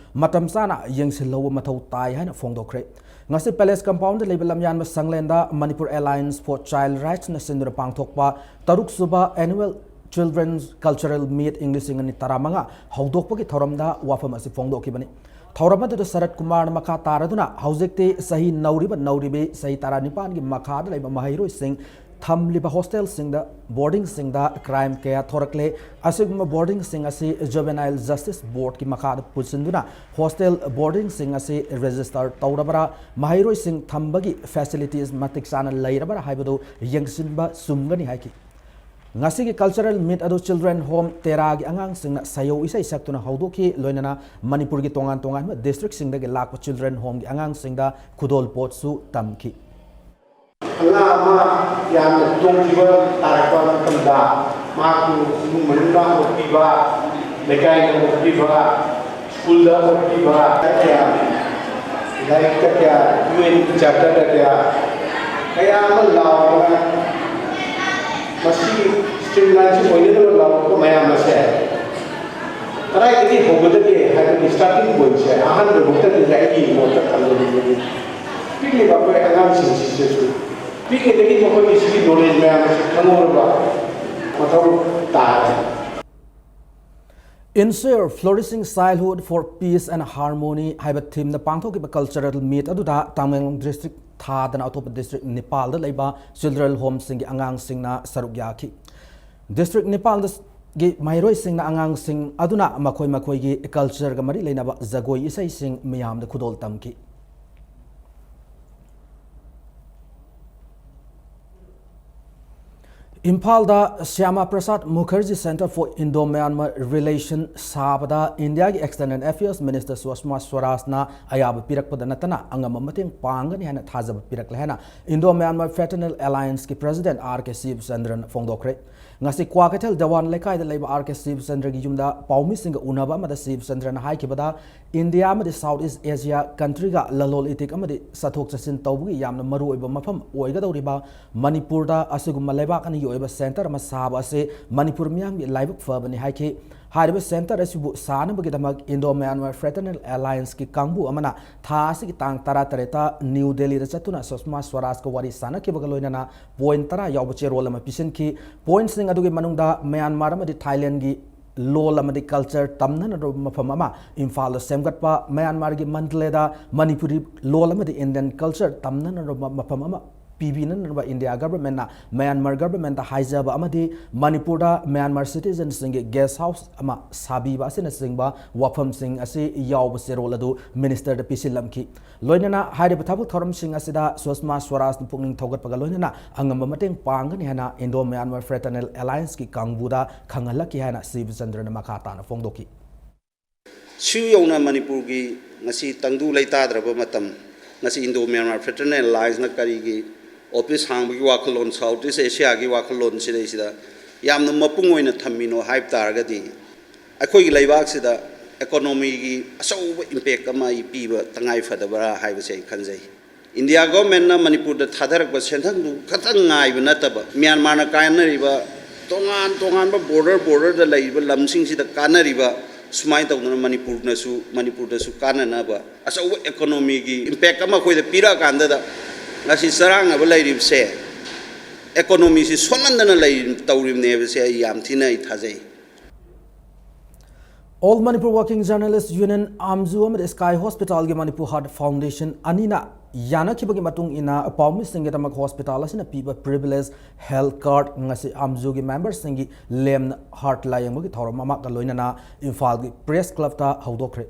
ꯃꯇꯝ ꯆꯥꯅ ꯌꯦꯡꯁꯤꯜꯍꯧꯕ ꯃꯊꯧ ꯇꯥꯏ ꯍꯥꯏꯅ ꯐꯣꯡꯗꯣꯛꯈ꯭ꯔꯦ꯫ ꯉꯁꯤ ꯄꯦꯂꯦꯁ ꯀꯝꯄꯥꯎꯟꯗ ꯂꯩꯕ ꯂꯝꯌꯥꯟꯕ ꯁꯪꯂꯦꯟꯗ Manipur Alliance for Child Rightsꯅ ꯁꯤꯟꯗꯨꯅ ꯄꯥꯡꯊꯣꯛꯄ ꯇꯔꯨꯛ ꯁꯨꯕ Annual Children's Cultural Meet ꯏꯪ ꯂꯤꯁꯤꯡ ꯑꯅꯤ ꯇꯔꯥꯃꯉꯥ ꯍꯧꯗꯣꯛꯄꯒꯤ ꯊꯧꯔꯝꯗ ꯋꯥꯐꯝ ꯑꯁꯤ ꯐꯣꯡꯗꯣꯛꯈꯤꯕꯅꯤ꯫ ꯊꯧꯔꯝ ꯑꯗꯨꯗ ꯁꯔꯠ ꯀꯨꯃꯥꯔꯅ ꯃꯈꯥ ꯇꯥꯔꯗꯨꯅ ꯍꯧꯖꯤꯛꯇꯤ ꯆꯍꯤ ꯅꯧꯔꯤꯕ ꯅꯧꯔꯤꯕꯤ ꯆꯍꯤ ꯇꯔꯥꯅꯤꯄꯥꯟꯒꯤ ꯃꯈꯥꯗ ꯂꯩꯕ ꯃꯍꯩꯔꯣꯏꯁꯤꯡ ꯊꯝꯂꯤꯕ ꯍꯣꯁꯇꯦꯜꯁꯤꯡꯗ, ꯕꯣꯔꯗꯤꯡꯁꯤꯡꯗ ꯀ꯭ꯔꯥꯏꯝ ꯀꯌꯥ ꯊꯣꯔꯛꯂꯦ꯫ ꯑꯁꯤꯒꯨꯝꯕ ꯕꯣꯔꯗꯤꯡꯁꯤꯡ ꯑꯁꯤ ꯖꯨꯚꯦꯅꯥꯏꯜ ꯖꯁꯇꯤꯁ ꯕꯣꯔꯗꯀꯤ ꯃꯈꯥꯗ ꯄꯨꯁꯤꯟꯗꯨꯅ ꯍꯣꯁꯇꯦꯜ ꯕꯣꯔꯗꯤꯡꯁꯤꯡ ꯑꯁꯤ ꯔꯦꯖꯤꯁꯇꯔ ꯇꯧꯔꯕ꯭ꯔꯥ, ꯃꯍꯩꯔꯣꯏꯁꯤꯡ ꯊꯝꯕꯒꯤ ꯐꯦꯁꯤꯂꯤꯇꯤꯁ ꯃꯇꯤꯛ ꯆꯥꯅ ꯂꯩꯔꯕ꯭ꯔꯥ ꯍꯥꯏꯕꯗꯨ ꯌꯦꯡꯁꯤꯟꯕ ꯆꯨꯝꯒꯅꯤ ꯍꯥꯏꯈꯤ꯫ ꯉꯁꯤꯒꯤ ꯀꯜꯆꯔꯦꯜ ꯃꯤꯠ ꯑꯗꯨ ꯆꯤꯜꯗ꯭ꯔꯦꯟ ꯍꯣꯝ ꯇꯦꯔꯥꯒꯤ ꯑꯉꯥꯡꯁꯤꯡꯅ ꯁꯌꯧ ꯏꯁꯩ ꯁꯛꯇꯨꯅ ꯍꯧꯗꯣꯛꯈꯤ꯫ ꯂꯣꯏꯅꯅ ꯃꯅꯤꯄꯨꯔꯒꯤ ꯇꯣꯉꯥꯟ ꯇꯣꯉꯥꯟꯕ ꯗꯤꯁꯇ꯭ꯔꯤꯛꯁꯤꯡꯗꯒꯤ ꯂꯥꯛꯄ ꯆꯤꯜꯗ꯭ꯔꯦꯟ ꯍꯣꯝꯒꯤ ꯑꯉꯥꯡꯁꯤꯡꯗ ꯈꯨꯗꯣꯜꯄꯣꯠꯁꯨ ꯇꯝꯈꯤ꯫ ꯑꯉꯥꯡ ꯑꯃ ꯌꯥꯝꯅ ꯈꯨꯗꯣꯡꯊꯤꯕ ꯇꯥꯔꯛꯄ ꯃꯇꯝꯗ ꯃꯍꯥꯛꯄꯨ ꯏꯃꯨꯡ ꯃꯅꯨꯡꯅ ꯍꯧꯒꯠꯄꯤꯕ, ꯂꯩꯀꯥꯏꯅ ꯍꯧꯒꯠꯄꯤꯕ, ꯁ꯭ꯀꯨꯜꯗ ꯍꯧꯒꯠꯄꯤꯕ ꯀꯌꯥ, ꯂꯥꯏꯔꯤꯛꯇ ꯀꯌꯥ, ꯌꯨ ꯑꯦꯟ ꯆꯥꯔꯇꯔꯗ ꯀꯌꯥ, ꯀꯌꯥ ꯑꯃ ꯂꯥꯎꯔꯒ ꯃꯁꯤ ꯁ꯭ꯇ꯭ꯔꯤꯝꯂꯥꯏꯟꯁꯤ ꯑꯣꯏꯅꯅꯕ ꯂꯥꯎꯔꯒ ꯃꯌꯥꯝ ꯑꯁꯦ ꯀꯗꯥꯏꯗꯒꯤ ꯍꯧꯒꯗꯒꯦ ꯍꯥꯏꯕꯒꯤ ꯁ꯭ꯇꯥꯔꯇꯤꯡ ꯄꯣꯏꯟꯁꯦ ꯑꯍꯥꯟꯕ ꯃꯛꯇꯗꯒꯤ ꯑꯩꯒꯤ ꯃꯣꯠꯇ ꯊꯝꯖꯅꯤꯡꯕꯅꯤ꯫ ꯄꯤꯛꯂꯤꯕ ꯑꯩꯈꯣꯏ ꯑꯉꯥꯡꯁꯤꯡꯁꯤꯗꯁꯨ ꯄꯤꯛꯂꯤꯉꯩꯗꯒꯤ ꯃꯈꯣꯏꯒꯤ ꯁꯤꯒꯤ ꯅꯣꯂꯦꯖ ꯃꯌꯥꯝ ꯑꯁꯤ ꯈꯪꯍꯧꯔꯕ ꯃꯊꯧ ꯇꯥꯔꯦ꯫ Ensure Flourishing Childhood for Peace and Harmony ꯍꯥꯏꯕ themeꯅ ꯄꯥꯡꯊꯣꯛꯈꯤꯕ cultural meet ꯑꯗꯨꯗ ꯇꯃꯦꯡꯂꯣꯡ district ꯊꯥꯗꯅ ꯑꯇꯣꯞꯄ district ꯅꯤꯄꯥꯜꯗ ꯂꯩꯕ children homeꯁꯤꯡꯒꯤ ꯑꯉꯥꯡꯁꯤꯡꯅ ꯁꯔꯨꯛ ꯌꯥꯈꯤ꯫ District ꯅꯤꯄꯥꯜꯗꯒꯤ ꯃꯍꯩꯔꯣꯏꯁꯤꯡꯅ ꯑꯉꯥꯡꯁꯤꯡ ꯑꯗꯨꯅ ꯃꯈꯣꯏ ꯃꯈꯣꯏꯒꯤ cultureꯒ ꯃꯔꯤ ꯂꯩꯅꯕ ꯖꯒꯣꯏ ꯏꯁꯩꯁꯤꯡ ꯃꯤꯌꯥꯝꯗ ꯈꯨꯗꯣꯜ ꯇꯝꯈꯤ꯫ ꯏꯝꯐꯥꯜꯗ Shyama Prasad Mukherjee Centre for Indo-Myanmar Relation ꯁꯥꯕꯗ ꯏꯟꯗꯤꯌꯥꯒꯤ External Affairs Minister ꯁꯨꯁꯃꯥ ꯁ꯭ꯋꯔꯥꯖꯅ ꯑꯌꯥꯕ ꯄꯤꯔꯛꯄꯗ ꯅꯠꯇꯅ ꯑꯉꯝꯕ ꯃꯇꯦꯡ ꯄꯥꯡꯒꯅꯤ ꯍꯥꯏꯅ ꯊꯥꯖꯕ ꯄꯤꯔꯛꯂꯦ ꯍꯥꯏꯅ Indo-Myanmar Fraternal Allianceꯀꯤ President R K Shivchandrana ꯐꯣꯡꯗꯣꯛꯈ꯭ꯔꯦ꯫ ꯉꯁꯤ ꯀ꯭ꯋꯥꯀꯩꯊꯦꯜ ꯗꯦꯋꯥꯟ ꯂꯩꯀꯥꯏꯗ ꯂꯩꯕ R K Shivchandraꯒꯤ ꯌꯨꯝꯗ ꯄꯥꯎꯃꯤꯁꯤꯡꯒ ꯎꯅꯕ ꯑꯃꯗ Shivchandraꯅ ꯍꯥꯏꯈꯤꯕꯗ, ꯏꯟꯗꯤꯌꯥ ꯑꯃꯗꯤ South East Asia countryꯒ ꯂꯂꯣꯟ ꯏꯇꯤꯛ ꯑꯃꯗꯤ ꯆꯠꯊꯣꯛ ꯆꯠꯁꯤꯟ ꯇꯧꯕꯒꯤ ꯌꯥꯝꯅ ꯃꯔꯨꯑꯣꯏꯕ ꯃꯐꯝ ꯑꯣꯏꯒꯗꯧꯔꯤꯕ ꯃꯅꯤꯄꯨꯔꯗ ꯑꯁꯤꯒꯨꯝꯕ ꯂꯩꯕꯥꯛ ꯑꯅꯤꯒꯤ ꯑꯣꯏꯕ centre ꯑꯃ ꯁꯥꯕ ꯑꯁꯤ ꯃꯅꯤꯄꯨꯔ ꯃꯤꯌꯥꯝꯒꯤ ꯂꯥꯏꯕꯛ ꯐꯕꯅꯤ ꯍꯥꯏꯈꯤ꯫ ꯍꯥꯏꯔꯤꯕ centre ꯑꯁꯤꯕꯨ ꯁꯥꯅꯕꯒꯤꯗꯃꯛ Indo-Myanmar Fraternal Allianceꯀꯤ ꯀꯥꯡꯕꯨ ꯑꯃꯅ ꯊꯥ ꯑꯁꯤꯒꯤ ꯇꯥꯡ ꯇꯔꯥꯇꯔꯦꯠꯇ ꯅ꯭ꯌꯨ ꯗꯦꯜꯂꯤꯗ ꯆꯠꯇꯨꯅ ꯁꯨꯁꯃꯥ ꯁ꯭ꯋꯔꯥꯖꯀ ꯋꯥꯔꯤ ꯁꯥꯟꯅꯈꯤꯕꯒ ꯂꯣꯏꯅꯅ point ꯇꯔꯥ ꯌꯥꯎꯕ ꯆꯦꯔꯣꯜ ꯑꯃ ꯄꯤꯁꯤꯟꯈꯤ꯫ Pointꯁꯤꯡ ꯑꯗꯨꯒꯤ ꯃꯅꯨꯡꯗ ꯃ꯭ꯌꯥꯟꯃꯥꯔ ꯑꯃꯗꯤ ꯊꯥꯏꯂꯦꯟꯒꯤ ꯂꯣꯜ ꯑꯃꯗꯤ culture ꯇꯝꯅꯅꯕ ꯃꯐꯝ ꯑꯃ ꯏꯝꯐꯥꯜꯗ ꯁꯦꯝꯒꯠꯄ, ꯃ꯭ꯌꯥꯟꯃꯥꯔꯒꯤ ꯃꯟꯗꯂꯦꯗ ꯃꯅꯤꯄꯨꯔꯤ ꯂꯣꯜ ꯑꯃꯗꯤ Indian culture ꯇꯝꯅꯅꯕ ꯃꯐꯝ ꯑꯃ ꯄꯤꯕꯤꯅꯅꯕ ꯏꯟꯗꯤꯌꯥ governmentꯅ ꯃ꯭ꯌꯥꯟꯃꯥꯔ governmentꯇ ꯍꯥꯏꯖꯕ ꯑꯃꯗꯤ ꯃꯅꯤꯄꯨꯔꯗ ꯃ꯭ꯌꯥꯟꯃꯥꯔ citizenꯁꯤꯡꯒꯤ guest house ꯑꯃ ꯁꯥꯕꯤꯕ ꯑꯁꯤꯅꯆꯤꯡꯕ ꯋꯥꯐꯝꯁꯤꯡ ꯑꯁꯤ ꯌꯥꯎꯕ ꯆꯦꯔꯣꯜ ꯑꯗꯨ ministerꯗ ꯄꯤꯁꯤꯜꯂꯝꯈꯤ꯫ ꯂꯣꯏꯅꯅ ꯍꯥꯏꯔꯤꯕ ꯊꯕꯛ ꯊꯧꯔꯝꯁꯤꯡ ꯑꯁꯤꯗ ꯁꯨꯁꯃꯥ ꯁ꯭ꯋꯔꯥꯖꯅ ꯄꯨꯛꯅꯤꯡ ꯊꯧꯒꯠꯄꯒ ꯂꯣꯏꯅꯅ ꯑꯉꯝꯕ ꯃꯇꯦꯡ ꯄꯥꯡꯒꯅꯤ ꯍꯥꯏꯅ Indo-Myanmar Fraternal Allianceꯀꯤ ꯀꯥꯡꯕꯨꯗ ꯈꯪꯍꯜꯂꯛꯈꯤ ꯍꯥꯏꯅ ꯁꯤꯕꯆꯟꯗ꯭ꯔꯅ ꯃꯈꯥ ꯇꯥꯅ ꯐꯣꯡꯗꯣꯛꯈꯤ꯫ ꯁꯤꯌꯧꯅ ꯃꯅꯤꯄꯨꯔꯒꯤ ꯉꯁꯤ ꯇꯪꯗꯨ ꯂꯩꯇꯥꯗ꯭ꯔꯕ ꯃꯇꯝ, ꯉꯁꯤ Indo-Myanmar Fraternal Allianceꯅ ꯀꯔꯤꯒꯤ office ꯍꯥꯡꯕꯒꯤ ꯋꯥꯈꯜꯂꯣꯟ, South East Asiaꯒꯤ ꯋꯥꯈꯜꯂꯣꯟ ꯁꯤꯗꯩꯁꯤꯗ ꯌꯥꯝꯅ ꯃꯄꯨꯡ ꯑꯣꯏꯅ ꯊꯝꯃꯤꯅꯣ ꯍꯥꯏꯕ ꯇꯥꯔꯒꯗꯤ, ꯑꯩꯈꯣꯏꯒꯤ ꯂꯩꯕꯥꯛꯁꯤꯗ economyꯒꯤ ꯑꯆꯧꯕ impact ꯑꯃ ꯑꯩ ꯄꯤꯕ ꯇꯉꯥꯏ ꯐꯗꯕ꯭ꯔꯥ ꯍꯥꯏꯕꯁꯦ ꯑꯩ ꯈꯟꯖꯩ꯫ ꯏꯟꯗꯤꯌꯥ governmentꯅ ꯃꯅꯤꯄꯨꯔꯗ ꯊꯥꯗꯔꯛꯄ ꯁꯦꯟꯊꯪꯗꯨ ꯈꯛꯇꯪ ꯉꯥꯏꯕ ꯅꯠꯇꯕ, ꯃ꯭ꯌꯥꯟꯃꯥꯔꯅ ꯀꯥꯟꯅꯔꯤꯕ ꯇꯣꯉꯥꯟ ꯇꯣꯉꯥꯟꯕ border borderꯗ ꯂꯩꯔꯤꯕ ꯂꯝꯁꯤꯡꯁꯤꯗ ꯀꯥꯟꯅꯔꯤꯕ, ꯁꯨꯃꯥꯏꯅ ꯇꯧꯗꯅ ꯃꯅꯤꯄꯨꯔꯅꯁꯨ, ꯃꯅꯤꯄꯨꯔꯗꯁꯨ ꯀꯥꯟꯅꯅꯕ ꯑꯆꯧꯕ economyꯒꯤ impact ꯑꯃ ꯑꯩꯈꯣꯏꯗ ꯄꯤꯔꯛꯑꯀꯥꯟꯗꯗ ꯉꯁꯤ ꯆꯔꯥꯡꯅꯕ ꯂꯩꯔꯤꯕꯁꯦ economyꯁꯤ ꯁꯣꯟꯍꯟꯗꯅ ꯂꯩ, ꯇꯧꯔꯤꯕꯅꯦꯕꯁꯦ ꯑꯩ ꯌꯥꯝ ꯊꯤꯅ ꯑꯩ ꯊꯥꯖꯩ꯫ All Manipur Working Journalist Union, ꯑꯥꯝꯖꯨ ꯑꯃꯗꯤ Sky Hospitalꯒꯤ Manipur Heart Foundation ꯑꯅꯤꯅ ꯌꯥꯅꯈꯤꯕꯒꯤ ꯃꯇꯨꯡ ꯏꯟꯅ ꯄꯥꯎꯃꯤꯁꯤꯡꯒꯤꯗꯃꯛ hospital ꯑꯁꯤꯅ ꯄꯤꯕ privilege health card ꯉꯁꯤ ꯑꯥꯝꯖꯨꯒꯤ memberꯁꯤꯡꯒꯤ ꯂꯦꯝꯅ heart ꯂꯥꯌꯦꯡꯕꯒꯤ ꯊꯧꯔꯝ ꯑꯃꯒ ꯂꯣꯏꯅꯅ ꯏꯝꯐꯥꯜꯒꯤ Press Clubꯇ ꯍꯧꯗꯣꯛꯈ꯭ꯔꯦ꯫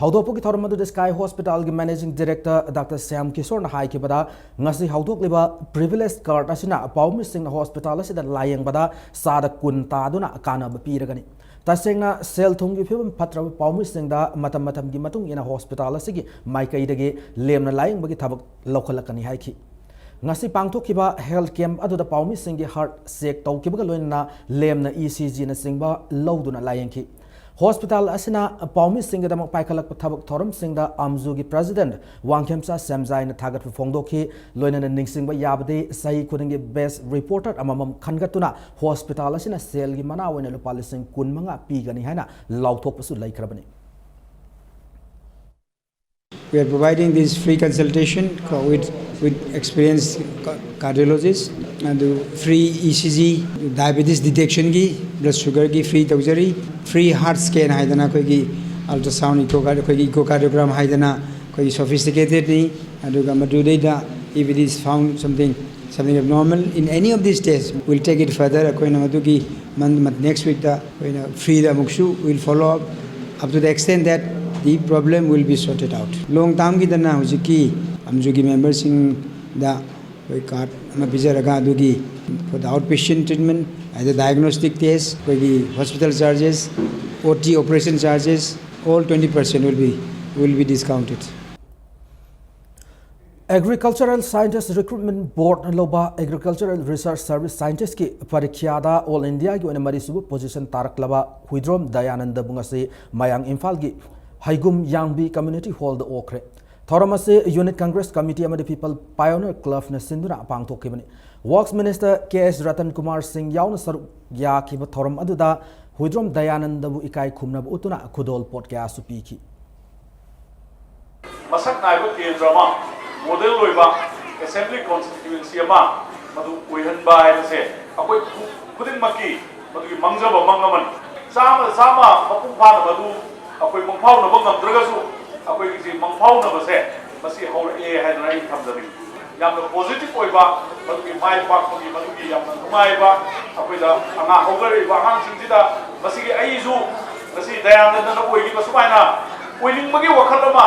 ꯍꯧꯗꯣꯛꯄꯒꯤ ꯊꯧꯔꯝ ꯑꯗꯨꯗ Sky Hospitalꯒꯤ Managing Director Doctor Shyam ꯀꯤꯁꯣꯔꯅ ꯍꯥꯏꯈꯤꯕꯗ, ꯉꯁꯤ ꯍꯧꯗꯣꯛꯂꯤꯕ privilege card ꯑꯁꯤꯅ ꯄꯥꯎꯃꯤꯁꯤꯡꯅ hospital ꯑꯁꯤꯗ ꯂꯥꯌꯦꯡꯕꯗ ꯆꯥꯗ ꯀꯨꯟ ꯇꯥꯗꯨꯅ ꯀꯥꯟꯅꯕ ꯄꯤꯔꯒꯅꯤ꯫ ꯇꯁꯦꯡꯅ ꯁꯦꯜ ꯊꯨꯝꯒꯤ ꯐꯤꯕꯝ ꯐꯠꯇ꯭ꯔꯕ ꯄꯥꯎꯃꯤꯁꯤꯡꯗ ꯃꯇꯝ ꯃꯇꯝꯒꯤ ꯃꯇꯨꯡ ꯏꯟꯅ hospital ꯑꯁꯤꯒꯤ ꯃꯥꯏꯀꯩꯗꯒꯤ ꯂꯦꯝꯅ ꯂꯥꯌꯦꯡꯕꯒꯤ ꯊꯕꯛ ꯂꯧꯈꯠꯂꯛꯀꯅꯤ ꯍꯥꯏꯈꯤ꯫ ꯉꯁꯤ ꯄꯥꯡꯊꯣꯛꯈꯤꯕ health camp ꯑꯗꯨꯗ ꯄꯥꯎꯃꯤꯁꯤꯡꯒꯤ heart check ꯇꯧꯈꯤꯕꯒ ꯂꯣꯏꯅꯅ ꯂꯦꯝꯅ ECGꯅꯆꯤꯡꯕ ꯂꯧꯗꯨꯅ ꯂꯥꯌꯦꯡꯈꯤ꯫ Hospital ꯑꯁꯤꯅ ꯄꯥꯎꯃꯤꯁꯤꯡꯒꯤꯗꯃꯛ ꯄꯥꯏꯈꯠꯂꯛꯄ ꯊꯕꯛ ꯊꯧꯔꯝꯁꯤꯡꯗ ꯑꯥꯝꯖꯨꯒꯤ President ꯋꯥꯡꯈꯦꯝꯆꯥ ꯁꯦꯝꯖꯥꯏꯅ ꯊꯥꯒꯠꯄ ꯐꯣꯡꯗꯣꯛꯈꯤ꯫ ꯂꯣꯏꯅꯅ ꯅꯤꯡꯁꯤꯡꯕ ꯌꯥꯕꯗꯤ, ꯆꯍꯤ ꯈꯨꯗꯤꯡꯒꯤ best reporter ꯑꯃꯃꯝ ꯈꯟꯒꯠꯇꯨꯅ hospital ꯑꯁꯤꯅ ꯁꯦꯜꯒꯤ ꯃꯅꯥ ꯑꯣꯏꯅ ꯂꯨꯄꯥ ꯂꯤꯁꯤꯡ ꯀꯨꯟ ꯃꯉꯥ ꯄꯤꯒꯅꯤ ꯍꯥꯏꯅ ꯂꯥꯎꯊꯣꯛꯄꯁꯨ ꯂꯩꯈ꯭ꯔꯕꯅꯤ꯫ We are providing this free consultation co- with, with experienced ca- cardiologists and the free ECG, diabetes detectionꯒꯤ, blood sugarꯒꯤ free ꯇꯧꯖꯔꯤ꯫ Free heart scan ꯍꯥꯏꯗꯅ ꯑꯩꯈꯣꯏꯒꯤ ultrasound echo ꯑꯩꯈꯣꯏꯒꯤ echocardiogram ꯍꯥꯏꯗꯅ ꯑꯩꯈꯣꯏꯒꯤ sophisticatedꯅꯤ꯫ ꯑꯗꯨꯒ ꯃꯗꯨꯗꯩꯗ if it is found something something abnormal in any of these tests, we'll take it further. ꯑꯩꯈꯣꯏꯅ ꯃꯗꯨꯒꯤ next weekꯇ ꯑꯩꯈꯣꯏꯅ freeꯗ ꯑꯃꯨꯛꯁꯨ will follow up up to the extent that the problem will be sorted out. Long termꯒꯤꯗꯅ ꯍꯧꯖꯤꯛꯀꯤ ꯑꯥꯝꯖꯨꯒꯤ memberꯁꯤꯡꯗ ꯑꯩꯈꯣꯏ card ꯑꯃ ꯄꯤꯖꯔꯒ ꯑꯗꯨꯒꯤ for the outpatient treatment, either diagnostic test, ꯑꯩꯈꯣꯏꯒꯤ hospital charges, OT operation charges, all twenty percent will be will be discounted. Agricultural Scientist Recruitment Board ꯂꯧꯕ Agricultural Research Service Scientistꯀꯤ ꯄꯔꯤꯈ꯭ꯌꯥꯗ All Indiaꯒꯤ ꯑꯣꯏꯅ ꯃꯔꯤꯁꯨꯕ position ꯇꯥꯔꯛꯂꯕ Huidrom ꯗꯌꯥꯅꯟꯗꯕꯨ ꯉꯁꯤ ꯃꯌꯥꯡ ꯏꯝꯐꯥꯜꯒꯤ ꯍꯩꯒꯨꯝ ꯌꯥꯡꯕꯤ Community Hallꯗ ꯑꯣꯛꯈ꯭ꯔꯦ꯫ ꯊꯧꯔꯝ ꯑꯁꯤ Unit Congress Committee ꯑꯃꯗꯤ People Pioneer Clubꯅ ꯁꯤꯟꯗꯨꯅ ꯄꯥꯡꯊꯣꯛꯈꯤꯕꯅꯤ꯫ Works Minister K.S. Ratan Kumar ꯁꯤꯡ ꯌꯥꯎꯅ ꯁꯔꯨꯛ ꯌꯥꯈꯤꯕ ꯊꯧꯔꯝ ꯑꯗꯨꯗ ꯍꯨꯏꯗ꯭ꯔꯣꯝ ꯗꯌꯥꯅꯟꯗꯕꯨ ꯏꯀꯥꯏ ꯈꯨꯝꯅꯕ ꯎꯠꯇꯨꯅ ꯈꯨꯗꯣꯜ ꯄꯣꯠ ꯀꯌꯥꯁꯨ ꯄꯤꯈꯤ꯫ ꯃꯁꯛ ꯅꯥꯏꯕ ꯀꯦꯟꯗ꯭ꯔ ꯑꯃ, model ꯑꯣꯏꯕ assembly constituency ꯑꯃ ꯃꯗꯨ ꯑꯣꯏꯍꯟꯕ ꯍꯥꯏꯕꯁꯦ ꯑꯩꯈꯣꯏ ꯈꯨꯗꯤꯡꯃꯛꯀꯤ ꯃꯗꯨꯒꯤ ꯃꯥꯡꯖꯕ ꯃꯪ ꯑꯃꯅꯤ꯫ ꯆꯥꯝꯃꯗ ꯆꯥꯝꯃ ꯃꯄꯨꯡ ꯐꯥꯅꯕ ꯑꯗꯨ ꯑꯩꯈꯣꯏ ꯃꯪꯐꯥꯎꯅꯕ ꯉꯝꯗ꯭ꯔꯒꯁꯨ, ꯑꯩꯈꯣꯏꯒꯤ ꯃꯪꯐꯥꯎꯅꯕꯁꯦ ꯃꯁꯤ ꯍꯧꯔꯛꯑꯦ ꯍꯥꯏꯗꯅ ꯑꯩ ꯊꯝꯖꯅꯤꯡꯏ꯫ ꯌꯥꯝꯅ ꯄꯣꯖꯤꯇꯤꯚ ꯑꯣꯏꯕ, ꯃꯗꯨꯒꯤ ꯃꯥꯏ ꯄꯥꯛꯄꯒꯤ, ꯃꯗꯨꯒꯤ ꯌꯥꯝꯅ ꯅꯨꯡꯉꯥꯏꯕ, ꯑꯩꯈꯣꯏꯗ ꯑꯉꯥꯡ ꯍꯧꯒꯠꯂꯛꯏꯕ ꯑꯉꯥꯡꯁꯤꯡꯁꯤꯗ ꯃꯁꯤꯒꯤ ꯑꯩꯁꯨ ꯉꯁꯤ ꯗꯌꯥꯅꯟꯗꯅ ꯑꯣꯏꯈꯤꯕ ꯁꯨꯃꯥꯏꯅ ꯑꯣꯏꯅꯤꯡꯕꯒꯤ ꯋꯥꯈꯜ ꯑꯃ,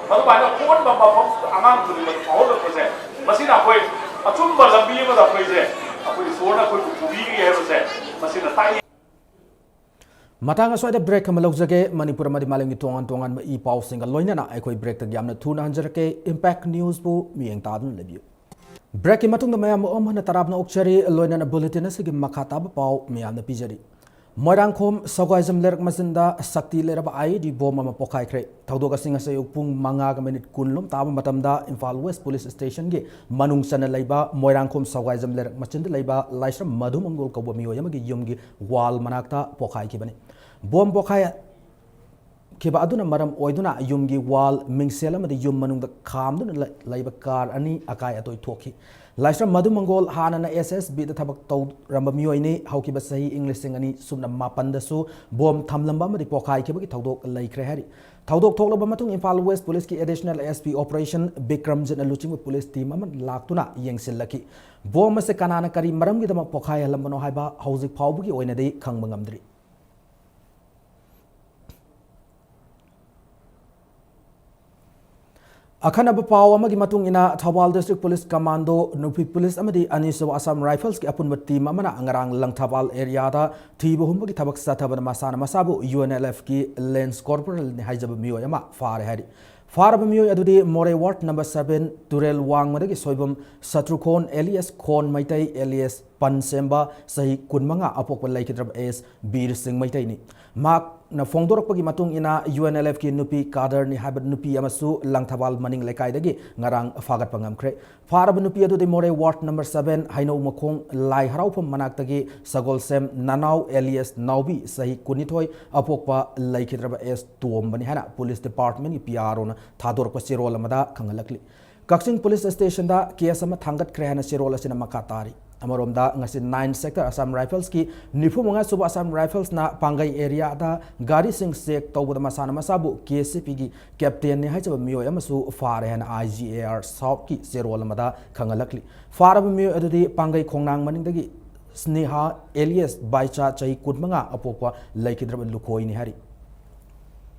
ꯃꯗꯨꯃꯥꯏꯅ ꯄꯣꯛꯍꯟꯕ ꯃꯐꯝ ꯑꯉꯥꯡ ꯈꯨꯗꯤꯡꯃꯛ ꯐꯥꯎꯍꯜꯂꯛꯄꯁꯦ, ꯃꯁꯤꯅ ꯑꯩꯈꯣꯏ ꯑꯆꯨꯝꯕ ꯂꯝꯕꯤ ꯑꯃꯗ ꯑꯩꯈꯣꯏꯁꯦ, ꯑꯩꯈꯣꯏ ꯏꯁꯣꯔꯅ ꯑꯩꯈꯣꯏꯕꯨ ꯄꯨꯕꯤꯔꯤ ꯍꯥꯏꯕꯁꯦ ꯃꯁꯤꯅ ꯇꯥꯛꯏ꯫ ꯃꯇꯥꯡ ꯑꯁ꯭ꯋꯥꯏꯗ ꯕ꯭ꯔꯦꯛ ꯑꯃ ꯂꯧꯖꯒꯦ꯫ ꯃꯅꯤꯄꯨꯔ ꯑꯃꯗꯤ ꯃꯥꯂꯦꯝꯒꯤ ꯇꯣꯉꯥꯟ ꯇꯣꯉꯥꯟꯕ ꯏ ꯄꯥꯎꯁꯤꯡꯒ ꯂꯣꯏꯅꯅ ꯑꯩꯈꯣꯏ ꯕ꯭ꯔꯦꯛꯇꯒꯤ ꯌꯥꯝꯅ ꯊꯨꯅ ꯍꯟꯖꯔꯛꯀꯦ꯫ ꯏꯝꯄꯦꯛ ꯅ꯭ꯌꯨꯁꯄꯨ ꯃꯤꯠꯌꯦꯡ ꯇꯥꯗꯨꯅ ꯂꯩꯕꯤꯌꯨ꯫ ꯕ꯭ꯔꯦꯛꯀꯤ ꯃꯇꯨꯡꯗ ꯃꯌꯥꯝ ꯑꯃꯨꯛ ꯍꯟꯅ ꯇꯔꯥꯝꯅ ꯑꯣꯛꯆꯔꯤ꯫ ꯂꯣꯏꯅꯅ ꯕꯨꯂꯦꯇꯤꯟ ꯑꯁꯤꯒꯤ ꯃꯈꯥ ꯇꯥꯕ ꯄꯥꯎ ꯃꯌꯥꯝꯅ ꯄꯤꯖꯔꯤ꯫ ꯃꯣꯏꯔꯥꯡꯈꯣꯝ ꯁꯧꯒꯥꯏꯖꯝ ꯂꯩꯔꯛ ꯃꯆꯤꯟꯗ ꯁꯛꯇꯤ ꯂꯩꯔꯕ ꯑꯥꯏꯏꯗꯤ ꯕꯣꯝ ꯑꯃ ꯄꯣꯈꯥꯏꯈ꯭ꯔꯦ꯫ ꯊꯧꯗꯣꯛ ꯑꯁꯤ ꯉꯁꯤ ꯑꯌꯨꯛ ꯄꯨꯡ ꯃꯉꯥꯒ ꯃꯤꯅꯤꯠ ꯀꯨꯟ ꯂꯣꯝ ꯇꯥꯕ ꯃꯇꯝꯗ ꯏꯝꯐꯥꯜ ꯋꯦꯁ ꯄꯨꯂꯤꯁ ꯁ꯭ꯇꯦꯁꯟꯒꯤ ꯃꯅꯨꯡ ꯆꯟꯅ ꯂꯩꯕ ꯃꯣꯏꯔꯥꯡꯈꯣꯝ ꯁꯧꯒꯥꯏꯖꯝ ꯂꯩꯔꯛ ꯃꯆꯤꯟꯗ ꯂꯩꯕ ꯂꯥꯏꯁ꯭ꯔꯝ ꯃꯙꯨ ꯃꯪꯒꯣꯜ ꯀꯧꯕ ꯃꯤꯑꯣꯏ ꯑꯃꯒꯤ ꯌꯨꯝꯒꯤ ꯋꯥꯜ ꯃꯅꯥꯛꯇ ꯄꯣꯈꯥꯏꯈꯤꯕꯅꯤ꯫ ꯕꯣꯝ ꯄꯣꯈꯥꯏ ꯈꯤꯕ ꯑꯗꯨꯅ ꯃꯔꯝ ꯑꯣꯏꯗꯨꯅ ꯌꯨꯝꯒꯤ ꯋꯥꯜ, ꯃꯤꯡꯁꯦꯜ ꯑꯃꯗꯤ ꯌꯨꯝ ꯃꯅꯨꯡꯗ ꯈꯥꯝꯗꯨꯅ ꯂꯩ-, ꯂꯩꯕ ꯀꯥꯔ ꯑꯅꯤ ꯑꯀꯥꯏ ꯑꯇꯣꯏ ꯊꯣꯛꯈꯤ꯫ ꯂꯥꯏꯁ꯭ꯔꯝ ꯃꯙꯨ ꯃꯪꯒꯣꯜ ꯍꯥꯟꯅꯅ ꯑꯦꯁ ꯑꯦꯁ ꯕꯤꯗ ꯊꯕꯛ ꯇꯧꯔꯝꯕ ꯃꯤꯑꯣꯏꯅꯤ꯫ ꯍꯧꯈꯤꯕ ꯆꯍꯤ ꯏꯪ ꯂꯤꯁꯤꯡ ꯑꯅꯤ ꯁꯨꯞꯅ ꯃꯥꯄꯟꯗꯁꯨ ꯕꯣꯝ ꯊꯝꯂꯝꯕ ꯑꯃꯗꯤ ꯄꯣꯈꯥꯏꯈꯤꯕꯒꯤ ꯊꯧꯗꯣꯛ ꯂꯩꯈ꯭ꯔꯦ ꯍꯥꯏꯔꯤ꯫ ꯊꯧꯗꯣꯛ ꯊꯣꯛꯂꯕ ꯃꯇꯨꯡ ꯏꯝꯐꯥꯜ ꯋꯦꯁ ꯄꯨꯂꯤꯁꯀꯤ ꯑꯦꯗꯤꯁꯅꯦꯜ ꯑꯦꯁ ꯄꯤ ꯑꯣꯄꯔꯦꯁꯟ ꯕꯤꯀ꯭ꯔꯝꯖꯤꯠꯅ ꯂꯨꯆꯤꯡꯕ ꯄꯨꯂꯤꯁ ꯇꯤꯝ ꯑꯃ ꯂꯥꯛꯇꯨꯅ ꯌꯦꯡꯁꯤꯜꯂꯛꯈꯤ꯫ ꯕꯣꯝ ꯑꯁꯤ ꯀꯅꯥꯅ ꯀꯔꯤ ꯃꯔꯝꯒꯤꯗꯃꯛ ꯄꯣꯈꯥꯏꯍꯜꯂꯝꯕꯅꯣ ꯍꯥꯏꯕ ꯍꯧꯖꯤꯛ ꯐꯥꯎꯕꯒꯤ ꯑꯣꯏꯅꯗꯤ ꯈꯪꯕ ꯉꯝꯗ꯭ꯔꯤ꯫ ꯑꯈꯟꯅꯕ ꯄꯥꯎ ꯑꯃꯒꯤ ꯃꯇꯨꯡ ꯏꯟꯅ, ꯊꯧꯕꯥꯜ ꯗꯤꯁꯇ꯭ꯔꯤꯛ ꯄꯨꯂꯤꯁ ꯀꯃꯥꯟꯗꯣ ꯅꯨꯄꯤ ꯄꯨꯂꯤꯁ ꯑꯃꯗꯤ ꯑꯅꯤꯁꯨꯕ ꯑꯁꯥꯝ ꯔꯥꯏꯐꯜꯁꯀꯤ ꯑꯄꯨꯟꯕ ꯇꯤꯝ ꯑꯃꯅ ꯉꯔꯥꯡ ꯂꯪꯊꯕꯥꯜ ꯑꯦꯔꯤꯌꯥꯗ ꯊꯤꯕ ꯍꯨꯝꯕꯒꯤ ꯊꯕꯛ ꯆꯠꯊꯕꯗ ꯃꯁꯥꯅ ꯃꯁꯥꯕꯨ ꯌꯨ ꯑꯦꯟ ꯑꯦꯜ ꯑꯦꯐꯀꯤ ꯂꯦꯟꯁ ꯀꯣꯔꯄꯣꯔꯦꯜꯅꯤ ꯍꯥꯏꯖꯕ ꯃꯤꯑꯣꯏ ꯑꯃ ꯐꯥꯔꯦ ꯍꯥꯏꯔꯤ꯫ ꯐꯥꯔꯕ ꯃꯤꯑꯣꯏ ꯑꯗꯨꯗꯤ ꯃꯣꯔꯦ ꯋꯥꯔꯗ ꯅꯝꯕꯔ ꯁꯚꯦꯟ ꯇꯨꯔꯦꯜ ꯋꯥꯡꯃꯗꯒꯤ ꯁꯣꯏꯕꯝ ꯁꯇ꯭ꯔꯨꯈꯣꯟ ꯑꯦꯂꯤꯌꯥꯁ ꯈꯣꯟ ꯃꯩꯇꯩ ꯑꯦꯂꯤꯌꯥꯁ ꯄꯟꯁꯦꯝꯕ, ꯆꯍꯤ ꯀꯨꯟꯃꯉꯥ, ꯑꯄꯣꯛꯄ ꯂꯩꯈꯤꯗ꯭ꯔꯕ ꯑꯦꯁ ꯕꯤꯔ ꯁꯤꯡ ꯃꯩꯇꯩꯅꯤ꯫ ꯃꯍꯥꯛꯅ ꯐꯣꯡꯗꯣꯔꯛꯄꯒꯤ ꯃꯇꯨꯡ ꯏꯟꯅ, ꯌꯨ ꯑꯦꯟ ꯑꯦꯜ ꯑꯦꯐꯀꯤ ꯅꯨꯄꯤ ꯀꯥꯗꯔꯅꯤ ꯍꯥꯏꯕ ꯅꯨꯄꯤ ꯑꯃꯁꯨ ꯂꯪꯊꯕꯥꯜ ꯃꯅꯤꯡ ꯂꯩꯀꯥꯏꯗꯒꯤ ꯉꯔꯥꯡ ꯐꯥꯒꯠꯄ ꯉꯝꯈ꯭ꯔꯦ꯫ ꯐꯥꯔꯕ ꯅꯨꯄꯤ ꯑꯗꯨꯗꯤ ꯃꯣꯔꯦ ꯋꯥꯔꯗ ꯅꯝꯕꯔ ꯁꯚꯦꯟ ꯍꯩꯅꯧ ꯃꯈꯣꯡ ꯂꯥꯏ ꯍꯔꯥꯎꯐꯝ ꯃꯅꯥꯛꯇꯒꯤ ꯁꯒꯣꯜꯁꯦꯝ ꯅꯅꯥꯎ ꯑꯦꯂꯤꯌꯥꯁ ꯅꯥꯎꯕꯤ, ꯆꯍꯤ ꯀꯨꯟꯅꯤꯊꯣꯏ, ꯑꯄꯣꯛꯄ ꯂꯩꯈꯤꯗ꯭ꯔꯕ ꯑꯦꯁ ꯇꯣꯝꯕꯅꯤ ꯍꯥꯏꯅ ꯄꯨꯂꯤꯁ ꯗꯤꯄꯥꯔꯠꯃꯦꯟꯒꯤ ꯄꯤ ꯑꯥꯔ ꯑꯣꯅ ꯊꯥꯗꯣꯔꯛꯄ ꯆꯦꯔꯣꯜ ꯑꯃꯗ ꯈꯪꯍꯜꯂꯛꯂꯤ꯫ ꯀꯛꯆꯤꯡ ꯄꯨꯂꯤꯁ ꯁ꯭ꯇꯦꯁꯟꯗ ꯀꯦꯁ ꯑꯃ ꯊꯥꯡꯒꯠꯈ꯭ꯔꯦ ꯍꯥꯏꯅ ꯆꯦꯔꯣꯜ ꯑꯁꯤꯅ ꯃꯈꯥ ꯇꯥꯔꯤ꯫ ꯑꯃꯔꯣꯝꯗ, ꯉꯁꯤ ꯅꯥꯏꯟ ꯁꯦꯛꯇꯔ ꯑꯁꯥꯝ ꯔꯥꯏꯐꯜꯁꯀꯤ ꯅꯤꯐꯨ ꯃꯉꯥ ꯁꯨꯕ ꯑꯁꯥꯝ ꯔꯥꯏꯐꯜꯁꯅ ꯄꯥꯡꯒꯩ ꯑꯦꯔꯤꯌꯥꯗ ꯒꯥꯔꯤꯁꯤꯡ ꯆꯦꯛ ꯇꯧꯕꯗ ꯃꯁꯥꯅ ꯃꯁꯥꯕꯨ ꯀꯦ ꯑꯦꯁ ꯁꯤ ꯄꯤꯒꯤ ꯀꯦꯞꯇꯦꯟꯅꯤ ꯍꯥꯏꯖꯕ ꯃꯤꯑꯣꯏ ꯑꯃꯁꯨ ꯐꯥꯔꯦ ꯍꯥꯏꯅ ꯑꯥꯏ ꯖꯤ ꯑꯦ ꯑꯥꯔ ꯁꯥꯎꯠꯀꯤ ꯆꯦꯔꯣꯜ ꯑꯃꯗ ꯈꯪꯍꯜꯂꯛꯂꯤ꯫ ꯐꯥꯔꯕ ꯃꯤꯑꯣꯏ ꯑꯗꯨꯗꯤ ꯄꯥꯡꯒꯩ ꯈꯣꯡꯅꯥꯡ ꯃꯅꯤꯡꯗꯒꯤ ꯁ꯭ꯅꯦꯍꯥ ꯑꯦꯂꯤꯌꯁ ꯕꯥꯏꯆꯥ, ꯆꯍꯤ ꯀꯨꯟꯃꯉꯥ, ꯑꯄꯣꯛꯄ ꯂꯩꯈꯤꯗ꯭ꯔꯕ ꯂꯨꯈꯣꯏꯅꯤ ꯍꯥꯏꯔꯤ꯫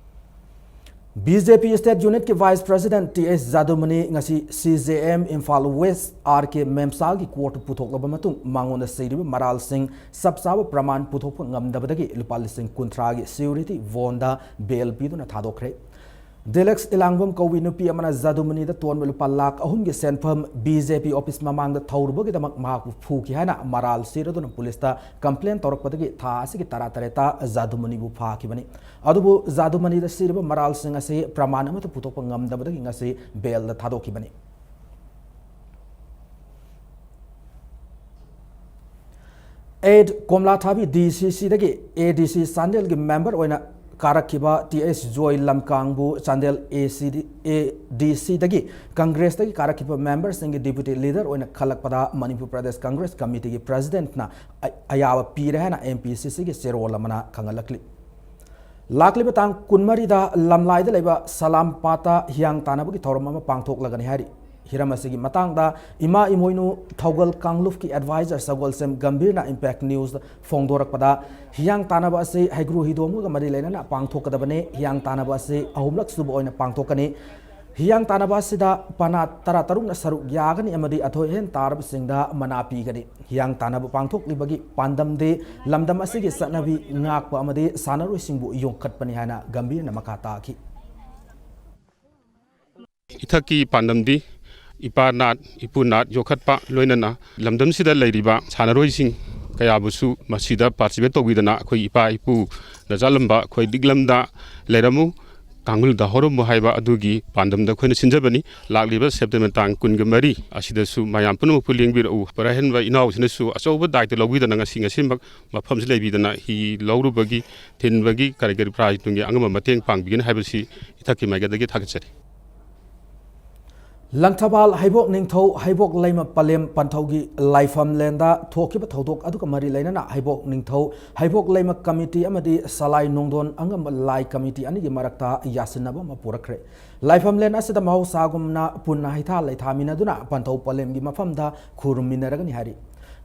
ꯕꯤ ꯖꯦ ꯄꯤ ꯁ꯭ꯇꯦꯠ ꯌꯨꯅꯤꯠꯀꯤ vice president T S Jadumani ꯉꯁꯤ C J M Imphal west R K ꯃꯦꯝꯁꯥꯜꯒꯤ ꯀꯣꯔꯠꯇ ꯄꯨꯊꯣꯛꯂꯕ ꯃꯇꯨꯡ ꯃꯉꯣꯟꯗ ꯁꯤꯔꯤꯕ ꯃꯔꯥꯜꯁꯤꯡ ꯆꯞ ꯆꯥꯕ ꯄ꯭ꯔꯃꯥꯟ ꯄꯨꯊꯣꯛꯄ ꯉꯝꯗꯕꯗꯒꯤ ꯂꯨꯄꯥ ꯂꯤꯁꯤꯡ ꯀꯨꯟꯊ꯭ꯔꯥꯒꯤ ꯁꯤꯀ꯭ꯌꯨꯔꯤꯇꯤ ꯕꯣꯟꯗ ꯕꯦꯜ ꯄꯤꯗꯨꯅ ꯊꯥꯗꯣꯛꯈ꯭ꯔꯦ꯫ ꯗꯤꯂꯛꯁ ꯏꯂꯥꯡꯕꯝ ꯀꯧꯕꯤ ꯅꯨꯄꯤ ꯑꯃꯅ ꯖꯥꯗꯨꯃꯅꯤꯗ ꯇꯣꯟꯕ ꯂꯨꯄꯥ ꯂꯥꯈ ꯑꯍꯨꯝꯒꯤ ꯁꯦꯟꯐꯝ ꯕꯤ ꯖꯦ ꯄꯤ ꯑꯣꯐꯤꯁ ꯃꯃꯥꯡꯗ ꯊꯧꯔꯨꯕꯒꯤꯗꯃꯛ ꯃꯍꯥꯛꯄꯨ ꯐꯨꯈꯤ ꯍꯥꯏꯅ ꯃꯔꯥꯜ ꯁꯤꯔꯗꯨꯅ ꯄꯨꯂꯤꯁꯇ ꯀꯝꯄ꯭ꯂꯦꯟ ꯇꯧꯔꯛꯄꯗꯒꯤ ꯊꯥ ꯑꯁꯤꯒꯤ ꯇꯔꯥꯇꯔꯦꯠꯇ ꯖꯥꯗꯨꯃꯅꯤꯕꯨ ꯐꯥꯈꯤꯕꯅꯤ꯫ ꯑꯗꯨꯕꯨ ꯖꯥꯗꯨꯃꯅꯤꯗ ꯁꯤꯔꯤꯕ ꯃꯔꯥꯜꯁꯤꯡ ꯑꯁꯤ ꯄ꯭ꯔꯃꯥꯟ ꯑꯃꯠꯇ ꯄꯨꯊꯣꯛꯄ ꯉꯝꯗꯕꯗꯒꯤ ꯉꯁꯤ ꯕꯦꯜꯗ ꯊꯥꯗꯣꯛꯈꯤꯕꯅꯤ꯫ ꯑꯦꯠ ꯀꯣꯝꯂꯥꯊꯥꯕꯤ ꯗꯤ ꯁꯤ ꯁꯤꯗꯒꯤ ꯑꯦ ꯗꯤ ꯁꯤ ꯆꯥꯟꯗꯦꯜꯒꯤ ꯃꯦꯝꯕꯔ ꯑꯣꯏꯅ ꯀꯥꯔꯛꯈꯤꯕ ꯇꯤ ꯑꯦꯁ ꯖꯣꯏ ꯂꯝꯀꯥꯡꯕꯨ ꯆꯥꯟꯗꯦꯜ ꯑꯦ ꯁꯤ ꯗꯤ, ꯑꯦ ꯗꯤ ꯁꯤꯗꯒꯤ ꯀꯪꯒ꯭ꯔꯦꯁꯇꯒꯤ ꯀꯥꯔꯛꯈꯤꯕ ꯃꯦꯝꯕꯔꯁꯤꯡꯒꯤ ꯗꯤꯄ꯭ꯌꯨꯇꯤ ꯂꯤꯗꯔ ꯑꯣꯏꯅ ꯈꯜꯂꯛꯄꯗ ꯃꯅꯤꯄꯨꯔ ꯄ꯭ꯔꯗꯦꯁ ꯀꯪꯒ꯭ꯔꯦꯁ ꯀꯃꯤꯇꯤꯒꯤ ꯄ꯭ꯔꯦꯁꯤꯗꯦꯟꯠꯅ ꯑ-, ꯑꯌꯥꯕ ꯄꯤꯔꯦ ꯍꯥꯏꯅ ꯑꯦꯝ ꯄꯤ ꯁꯤ ꯁꯤꯒꯤ ꯆꯦꯔꯣꯜ ꯑꯃꯅ ꯈꯪꯍꯜꯂꯛꯂꯤ꯫ ꯂꯥꯛꯂꯤꯕ ꯇꯥꯡ ꯀꯨꯟꯃꯔꯤꯗ ꯂꯝꯂꯥꯏꯗ ꯂꯩꯕ ꯁꯂꯥꯝ ꯄꯥꯠꯇ ꯍꯤꯌꯥꯡ ꯇꯥꯟꯅꯕꯒꯤ ꯊꯧꯔꯝ ꯑꯃ ꯄꯥꯡꯊꯣꯛꯂꯒꯅꯤ ꯍꯥꯏꯔꯤ꯫ ꯍꯤꯔꯝ ꯑꯁꯤꯒꯤ ꯃꯇꯥꯡꯗ ꯏꯃꯥ ꯏꯃꯣꯏꯅꯨ ꯊꯧꯒꯜ ꯀꯥꯡꯂꯨꯞꯀꯤ ꯑꯦꯗꯚꯥꯏꯖꯔ ꯁꯒꯣꯜꯁꯦꯝ ꯒꯝꯚꯤꯔꯅ ꯏꯝꯄꯦꯛ ꯅ꯭ꯌꯨꯁꯇ ꯐꯣꯡꯗꯣꯔꯛꯄꯗ, ꯍꯤꯌꯥꯡ ꯇꯥꯟꯅꯕ ꯑꯁꯤ ꯍꯩꯀ꯭ꯔꯨ ꯍꯤꯗꯣꯡꯕꯒ ꯃꯔꯤ ꯂꯩꯅꯅ ꯄꯥꯡꯊꯣꯛꯀꯗꯕꯅꯤ꯫ ꯍꯤꯌꯥꯡ ꯇꯥꯟꯅꯕ ꯑꯁꯤ ꯑꯍꯨꯝꯂꯛ ꯁꯨꯕ ꯑꯣꯏꯅ ꯄꯥꯡꯊꯣꯛꯀꯅꯤ꯫ ꯍꯤꯌꯥꯡ ꯇꯥꯟꯅꯕ ꯑꯁꯤꯗ ꯄꯅꯥ ꯇꯔꯥꯇꯔꯨꯛꯅ ꯁꯔꯨꯛ ꯌꯥꯒꯅꯤ ꯑꯃꯗꯤ ꯑꯊꯣꯏ ꯑꯍꯦꯟ ꯇꯥꯔꯕꯁꯤꯡꯗ ꯃꯅꯥ ꯄꯤꯒꯅꯤ꯫ ꯍꯤꯌꯥꯡ ꯇꯥꯟꯅꯕ ꯄꯥꯡꯊꯣꯛꯂꯤꯕꯒꯤ ꯄꯥꯟꯗꯝꯗꯤ ꯂꯝꯗꯝ ꯑꯁꯤꯒꯤ ꯆꯠꯅꯕꯤ ꯉꯥꯛꯄ ꯑꯃꯗꯤ ꯁꯥꯟꯅꯔꯣꯏꯁꯤꯡꯕꯨ ꯌꯣꯛꯈꯠꯄꯅꯤ ꯍꯥꯏꯅ ꯒꯝꯚꯤꯔꯅ ꯃꯈꯥ ꯇꯥꯈꯤ꯫ ꯏꯊꯛꯀꯤ ꯄꯥꯟꯗꯝꯗꯤ ꯏꯄꯥ ꯅꯥꯠ, ꯏꯄꯨ ꯅꯥꯠ ꯌꯣꯛꯈꯠꯄ, ꯂꯣꯏꯅꯅ ꯂꯝꯗꯝꯁꯤꯗ ꯂꯩꯔꯤꯕ ꯁꯥꯟꯅꯔꯣꯏꯁꯤꯡ ꯀꯌꯥꯕꯨꯁꯨ ꯃꯁꯤꯗ ꯄꯥꯔꯇꯤꯁꯤꯄꯦꯠ ꯇꯧꯕꯤꯗꯅ ꯑꯩꯈꯣꯏ ꯏꯄꯥ ꯏꯄꯨꯅ ꯆꯠꯂꯝꯕ ꯑꯩꯈꯣꯏ ꯂꯤꯛꯂꯝꯗ ꯂꯩꯔꯝꯃꯨ, ꯇꯥꯡꯕꯨꯜꯗ ꯍꯧꯔꯝꯃꯨ ꯍꯥꯏꯕ ꯑꯗꯨꯒꯤ ꯄꯥꯟꯗꯝꯗ ꯑꯩꯈꯣꯏꯅ ꯁꯤꯟꯖꯕꯅꯤ꯫ ꯂꯥꯛꯂꯤꯕ ꯁꯦꯞꯇꯦꯝꯕꯔ ꯇꯥꯡ ꯀꯨꯟꯒ ꯃꯔꯤ ꯑꯁꯤꯗꯁꯨ ꯃꯌꯥꯝ ꯄꯨꯝꯅꯃꯛꯄꯨ ꯂꯦꯡꯕꯤꯔꯛꯎ꯫ ꯄꯔꯥꯍꯦꯟꯕ ꯏꯅꯥꯎꯁꯤꯅꯁꯨ ꯑꯆꯧꯕ ꯗꯥꯏꯇ ꯂꯧꯕꯤꯗꯅ ꯉꯁꯤ ꯉꯁꯤꯃꯛ ꯃꯐꯝꯁꯤ ꯂꯩꯕꯤꯗꯅ ꯍꯤ ꯂꯧꯔꯨꯕꯒꯤ, ꯊꯤꯟꯕꯒꯤ ꯀꯔꯤ ꯀꯔꯤ ꯄ꯭ꯔꯥꯏꯖ ꯇꯨꯡꯒꯤ ꯑꯉꯝꯕ ꯃꯇꯦꯡ ꯄꯥꯡꯕꯤꯒꯅꯤ ꯍꯥꯏꯕꯁꯤ ꯏꯊꯛꯀꯤ ꯃꯥꯏꯀꯩꯗꯒꯤ ꯊꯥꯒꯠꯆꯔꯤ꯫ ꯂꯪꯊꯕꯥꯜ ꯍꯩꯕꯣꯛ ꯅꯤꯡꯊꯧ ꯍꯩꯕꯣꯛ ꯂꯩꯃ ꯄꯂꯦꯝ ꯄꯟꯊꯧꯒꯤ ꯂꯥꯏꯐꯝꯂꯦꯟꯗ ꯊꯣꯛꯈꯤꯕ ꯊꯧꯗꯣꯛ ꯑꯗꯨꯒ ꯃꯔꯤ ꯂꯩꯅꯅ ꯍꯩꯕꯣꯛ ꯅꯤꯡꯊꯧ ꯍꯩꯕꯣꯛ ꯂꯩꯃ ꯀꯃꯤꯇꯤ ꯑꯃꯗꯤ ꯁꯂꯥꯏ ꯅꯣꯡꯗꯣꯟ ꯑꯉꯝꯕ ꯂꯥꯏ ꯀꯃꯤꯇꯤ ꯑꯅꯤꯒꯤ ꯃꯔꯛꯇ ꯌꯥꯁꯤꯟꯅꯕ ꯑꯃ ꯄꯨꯔꯛꯈ꯭ꯔꯦ꯫ ꯂꯥꯏꯐꯝꯂꯦꯟ ꯑꯁꯤꯗ ꯃꯍꯧꯁꯥꯒꯨꯝꯅ ꯄꯨꯟꯅ ꯍꯩꯊꯥ ꯂꯩꯊꯥꯃꯤꯟꯅꯗꯨꯅ ꯄꯟꯊꯧ ꯄꯂꯦꯝꯒꯤ ꯃꯐꯝꯗ ꯈꯨꯔꯨꯝꯃꯤꯟꯅꯔꯒꯅꯤ ꯍꯥꯏꯔꯤ꯫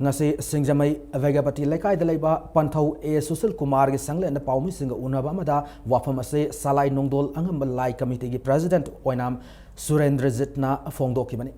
ꯉꯁꯤ ꯁꯤꯡꯖꯃꯩ ꯚꯦꯒꯥꯄꯇꯤ ꯂꯩꯀꯥꯏꯗ ꯂꯩꯕ ꯄꯟꯊꯧ ꯑꯦ ꯁꯨꯁꯤꯜ ꯀꯨꯃꯥꯔꯒꯤ ꯁꯪꯂꯦꯟꯗ ꯄꯥꯎꯃꯤꯁꯤꯡꯒ ꯎꯅꯕ ꯑꯃꯗ ꯋꯥꯐꯝ ꯑꯁꯤ ꯁꯂꯥꯏ ꯅꯣꯡꯗꯣꯜ ꯑꯉꯝꯕ ꯂꯥꯏ ꯀꯃꯤꯇꯤꯒꯤ ꯄ꯭ꯔꯦꯁꯤꯗꯦꯟꯠ ꯑꯣꯏꯅꯥꯝ ꯁꯨꯔꯦꯟꯗ꯭ꯔꯖꯤꯠꯅ ꯐꯣꯡꯗꯣꯛꯈꯤꯕꯅꯤ꯫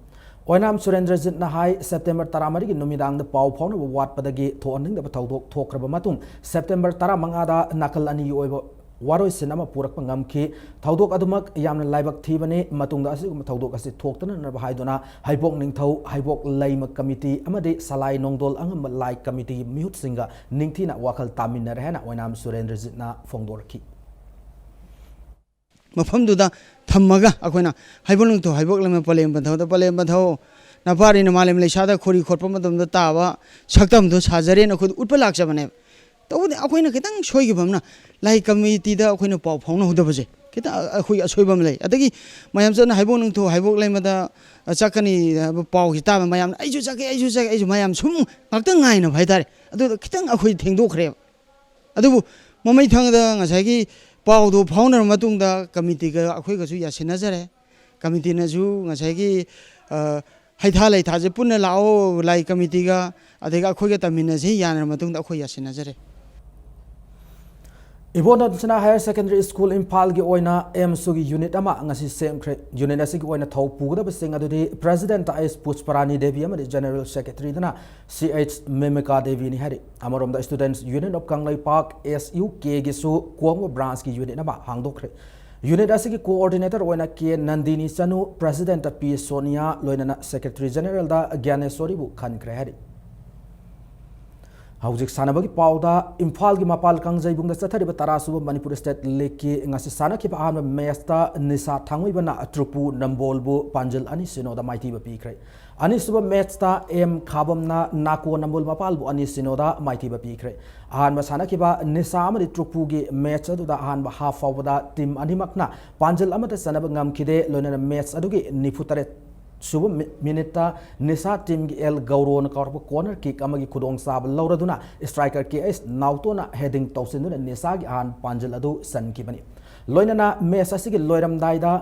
ꯑꯣꯏꯅꯥꯝ ꯁꯨꯔꯦꯟꯗ꯭ꯔꯖꯤꯠꯅ ꯍꯥꯏ, ꯁꯦꯞꯇꯦꯝꯕꯔ ꯇꯔꯥꯃꯔꯤꯒꯤ ꯅꯨꯃꯤꯗꯥꯡꯗ ꯄꯥꯎ ꯐꯥꯎꯅꯕ ꯋꯥꯠꯄꯗꯒꯤ ꯊꯣꯛꯍꯟꯅꯤꯡꯗꯕ ꯊꯧꯗꯣꯛ ꯊꯣꯛꯈ꯭ꯔꯕ ꯃꯇꯨꯡ, ꯁꯦꯞꯇꯦꯝꯕꯔ ꯇꯔꯥꯃꯉꯥꯗ ꯅꯥꯀꯜ ꯑꯅꯤꯒꯤ ꯑꯣꯏꯕ ꯋꯥꯔꯣꯏꯁꯤꯟ ꯑꯃ ꯄꯨꯔꯛꯄ ꯉꯝꯈꯤ꯫ ꯊꯧꯗꯣꯛ ꯑꯗꯨꯃꯛ ꯌꯥꯝꯅ ꯂꯥꯏꯕꯛ ꯊꯤꯕꯅꯤ꯫ ꯃꯇꯨꯡꯗ ꯑꯁꯤꯒꯨꯝꯕ ꯊꯧꯗꯣꯛ ꯑꯁꯤ ꯊꯣꯛꯇꯅꯅꯕ ꯍꯥꯏꯗꯨꯅ ꯍꯩꯕꯣꯛ ꯅꯤꯡꯊꯧ, ꯍꯩꯕꯣꯛ ꯂꯩꯃ ꯀꯃꯤꯇꯤ ꯑꯃꯗꯤ ꯁꯂꯥꯏ ꯅꯣꯡꯗꯣꯜ ꯑꯉꯝꯕ ꯂꯥꯏ ꯀꯃꯤꯇꯤꯒꯤ ꯃꯤꯍꯨꯠꯁꯤꯡꯒ ꯅꯤꯡꯊꯤꯅ ꯋꯥꯈꯜ ꯇꯥꯃꯤꯟꯅꯔꯦ ꯍꯥꯏꯅ ꯑꯣꯏꯅꯥꯝ ꯁꯨꯔꯦꯟꯗ꯭ꯔꯖꯤꯠꯅ ꯐꯣꯡꯗꯣꯔꯛꯈꯤ꯫ ꯃꯐꯝꯗꯨꯗ ꯊꯝꯃꯒ ꯑꯩꯈꯣꯏꯅ ꯍꯩꯕꯣꯛ ꯅꯤꯡꯊꯧ ꯍꯩꯕꯣꯛ ꯂꯩꯃ ꯄꯂꯦꯝ ꯄꯟꯊꯧꯗ, ꯄꯂꯦꯝ ꯄꯟꯊꯧ ꯅꯄꯥꯔꯤꯅ ꯃꯥꯂꯦꯝ ꯂꯩꯁꯥꯗ ꯈꯣꯔꯤ ꯈꯣꯠꯄ ꯃꯇꯝꯗ ꯇꯥꯕ ꯁꯛꯇꯝꯗꯣ ꯁꯥꯖꯔꯦꯅ ꯑꯩꯈꯣꯏꯗ ꯎꯠꯄ ꯂꯥꯛꯆꯕꯅꯦꯕ꯫ ꯇꯧꯕꯗꯤ ꯑꯩꯈꯣꯏꯅ ꯈꯤꯇꯪ ꯁꯣꯏꯈꯤꯕ ꯑꯃꯅ, ꯂꯥꯏ ꯀꯃꯤꯇꯤꯗ ꯑꯩꯈꯣꯏꯅ ꯄꯥꯎ ꯐꯥꯎꯅꯍꯧꯗꯕꯁꯦ ꯈꯤꯇꯪ ꯑꯩꯈꯣꯏꯒꯤ ꯑꯁꯣꯏꯕ ꯑꯃ ꯂꯩ꯫ ꯑꯗꯒꯤ ꯃꯌꯥꯝ ꯆꯠꯅ ꯍꯩꯕꯣꯛ ꯅꯤꯡꯊꯧ ꯍꯩꯕꯣꯛ ꯂꯩꯃꯗ ꯆꯠꯀꯅꯤ ꯍꯥꯏꯕ ꯄꯥꯎꯁꯤ ꯇꯥꯕ ꯃꯌꯥꯝꯅ "ꯑꯩꯁꯨ ꯆꯠꯀꯦ, ꯑꯩꯁꯨ ꯆꯠꯀꯦ", ꯑꯩꯁꯨ ꯃꯌꯥꯝ ꯁꯨꯝ ꯉꯥꯛꯇꯪ ꯉꯥꯏꯅꯕ ꯍꯥꯏꯇꯥꯔꯦ꯫ ꯑꯗꯨꯗ ꯈꯤꯇꯪ ꯑꯩꯈꯣꯏ ꯊꯦꯡꯗꯣꯛꯈ꯭ꯔꯦꯕ꯫ ꯑꯗꯨꯕꯨ ꯃꯃꯩ ꯊꯪꯗ ꯉꯁꯥꯏꯒꯤ ꯄꯥꯎꯗꯨ ꯐꯥꯎꯅꯔꯕ ꯃꯇꯨꯡꯗ ꯀꯃꯤꯇꯤꯒ ꯑꯩꯈꯣꯏꯒꯁꯨ ꯌꯥꯁꯤꯟꯅꯖꯔꯦ꯫ ꯀꯃꯤꯇꯤꯅꯁꯨ ꯉꯁꯥꯏꯒꯤ, ꯑ, ꯍꯩꯊꯥ ꯂꯩꯊꯥꯁꯦ ꯄꯨꯟꯅ ꯂꯥꯛꯑꯣ, ꯂꯥꯏ ꯀꯃꯤꯇꯤꯒ ꯑꯗꯒꯤ ꯑꯩꯈꯣꯏꯒ ꯇꯝꯃꯤꯟꯅꯁꯤ ꯌꯥꯅꯔꯕ ꯃꯇꯨꯡꯗ ꯑꯩꯈꯣꯏ ꯌꯥꯁꯤꯟꯅꯖꯔꯦ꯫ ꯏꯕꯣꯅꯟꯗ ꯁꯅꯥ ꯍꯥꯌꯔ ꯁꯦꯀꯦꯟꯗꯔꯤ ꯁ꯭ꯀꯨꯜ ꯏꯝꯐꯥꯜꯒꯤ ꯑꯣꯏꯅ ꯑꯦꯝꯁꯨꯒꯤ ꯌꯨꯅꯤꯠ ꯑꯃ ꯉꯁꯤ ꯁꯦꯝꯈ꯭ꯔꯦ꯫ ꯌꯨꯅꯤꯠ ꯑꯁꯤꯒꯤ ꯑꯣꯏꯅ ꯊꯧ ꯄꯨꯒꯗꯕꯁꯤꯡ ꯑꯗꯨꯗꯤ ꯄ꯭ꯔꯦꯁꯤꯗꯦꯟꯠ ꯑꯥꯏ ꯑꯦꯁ ꯄꯨꯁꯄꯔꯥꯅꯤ ꯗꯦꯕꯤ ꯑꯃꯗꯤ ꯖꯦꯅꯔꯦꯜ ꯁꯦꯀ꯭ꯔꯦꯇꯔꯤꯗꯅ ꯁꯤ ꯑꯩꯆ ꯃꯦꯃꯤꯀꯥ ꯗꯦꯕꯤꯅꯤ ꯍꯥꯏꯔꯤ꯫ ꯑꯃꯔꯣꯝꯗ Students Union of Kangleipak, S U ꯀꯦꯒꯤꯁꯨ ꯀꯣꯡꯕ ꯕ꯭ꯔꯥꯟꯁꯀꯤ ꯌꯨꯅꯤꯠ ꯑꯃ ꯍꯥꯡꯗꯣꯛꯈ꯭ꯔꯦ꯫ ꯌꯨꯅꯤꯠ ꯑꯁꯤꯒꯤ ꯀꯣꯑꯣꯔꯗꯤꯅꯦꯇꯔ ꯑꯣꯏꯅ ꯀꯦ ꯅꯟꯗꯤꯅꯤ ꯆꯅꯨ, ꯄ꯭ꯔꯦꯁꯤꯗꯦꯟꯠ ꯄꯤ ꯁꯣꯅꯤꯌꯥ, ꯂꯣꯏꯅꯅ ꯁꯦꯀ꯭ꯔꯦꯇꯔꯤ ꯖꯦꯅꯔꯦꯜꯗ ꯒ꯭ꯌꯥꯅꯦꯁꯣꯔꯤꯕꯨ ꯈꯟꯈ꯭ꯔꯦ ꯍꯥꯏꯔꯤ꯫ ꯍꯧꯖꯤꯛ ꯁꯥꯟꯅꯕꯒꯤ ꯄꯥꯎꯗ, ꯏꯝꯐꯥꯜꯒꯤ ꯃꯄꯥꯜ ꯀꯥꯡꯖꯩꯕꯨꯡꯗ ꯆꯠꯊꯔꯤꯕ ꯇꯔꯥꯁꯨꯕ ꯃꯅꯤꯄꯨꯔ ꯁ꯭ꯇꯦꯠ ꯂꯤꯒꯀꯤ ꯉꯁꯤ ꯁꯥꯟꯅꯈꯤꯕ ꯑꯍꯥꯟꯕ ꯃꯦꯠꯁꯇ ꯅꯤꯁꯥ ꯊꯥꯡꯃꯩꯕꯟꯅ ꯇ꯭ꯔꯨꯛꯄꯨ ꯅꯝꯕꯣꯜꯕꯨ ꯄꯥꯟꯖꯜ ꯑꯅꯤ ꯁꯤꯅꯣꯗ ꯃꯥꯏꯊꯤꯕ ꯄꯤꯈ꯭ꯔꯦ꯫ ꯑꯅꯤꯁꯨꯕ ꯃꯦꯠꯁꯇ ꯑꯦꯝ ꯈꯥꯕꯝꯅ ꯅꯥꯀꯣ ꯅꯝꯕꯣꯜ ꯃꯄꯥꯜꯕꯨ ꯑꯅꯤ ꯁꯤꯅꯣꯗ ꯃꯥꯏꯊꯤꯕ ꯄꯤꯈ꯭ꯔꯦ꯫ ꯑꯍꯥꯟꯕ ꯁꯥꯟꯅꯈꯤꯕ ꯅꯤꯁꯥ ꯑꯃꯗꯤ ꯇ꯭ꯔꯨꯛꯄꯨꯒꯤ ꯃꯦꯠꯁ ꯑꯗꯨꯗ ꯑꯍꯥꯟꯕ ꯍꯥꯐ ꯐꯥꯎꯕꯗ ꯇꯤꯝ ꯑꯅꯤꯃꯛꯅ ꯄꯥꯟꯖꯜ ꯑꯃꯠꯇ ꯆꯟꯅꯕ ꯉꯝꯈꯤꯗꯦ꯫ ꯂꯣꯏꯅꯅ ꯃꯦꯠꯁ ꯑꯗꯨꯒꯤ ꯅꯤꯐꯨ ꯇꯔꯦꯠ ꯁꯨꯕ ꯃꯤ-, ꯃꯤꯅꯤꯠꯇ ꯅꯤꯁꯥ ꯇꯤꯝꯒꯤ ꯑꯦꯜ ꯒꯧꯔꯣꯅ ꯀꯥꯎꯔꯛꯄ ꯀꯣꯔꯅꯔ ꯀꯤꯛ ꯑꯃꯒꯤ ꯈꯨꯗꯣꯡꯆꯥꯕ ꯂꯧꯔꯗꯨꯅ ꯏꯁꯇ꯭ꯔꯥꯏꯀꯔ ꯀꯦ ꯑꯩꯆ ꯅꯥꯎꯇꯣꯅ ꯍꯦꯗꯤꯡ ꯇꯧꯁꯤꯟꯗꯨꯅ ꯅꯤꯁꯥꯒꯤ ꯑꯍꯥꯟꯕ ꯄꯥꯟꯖꯜ ꯑꯗꯨ ꯆꯟꯈꯤꯕꯅꯤ꯫ ꯂꯣꯏꯅꯅ ꯃꯦꯠꯁ ꯑꯁꯤꯒꯤ ꯂꯣꯏꯔꯝꯗꯥꯏꯗ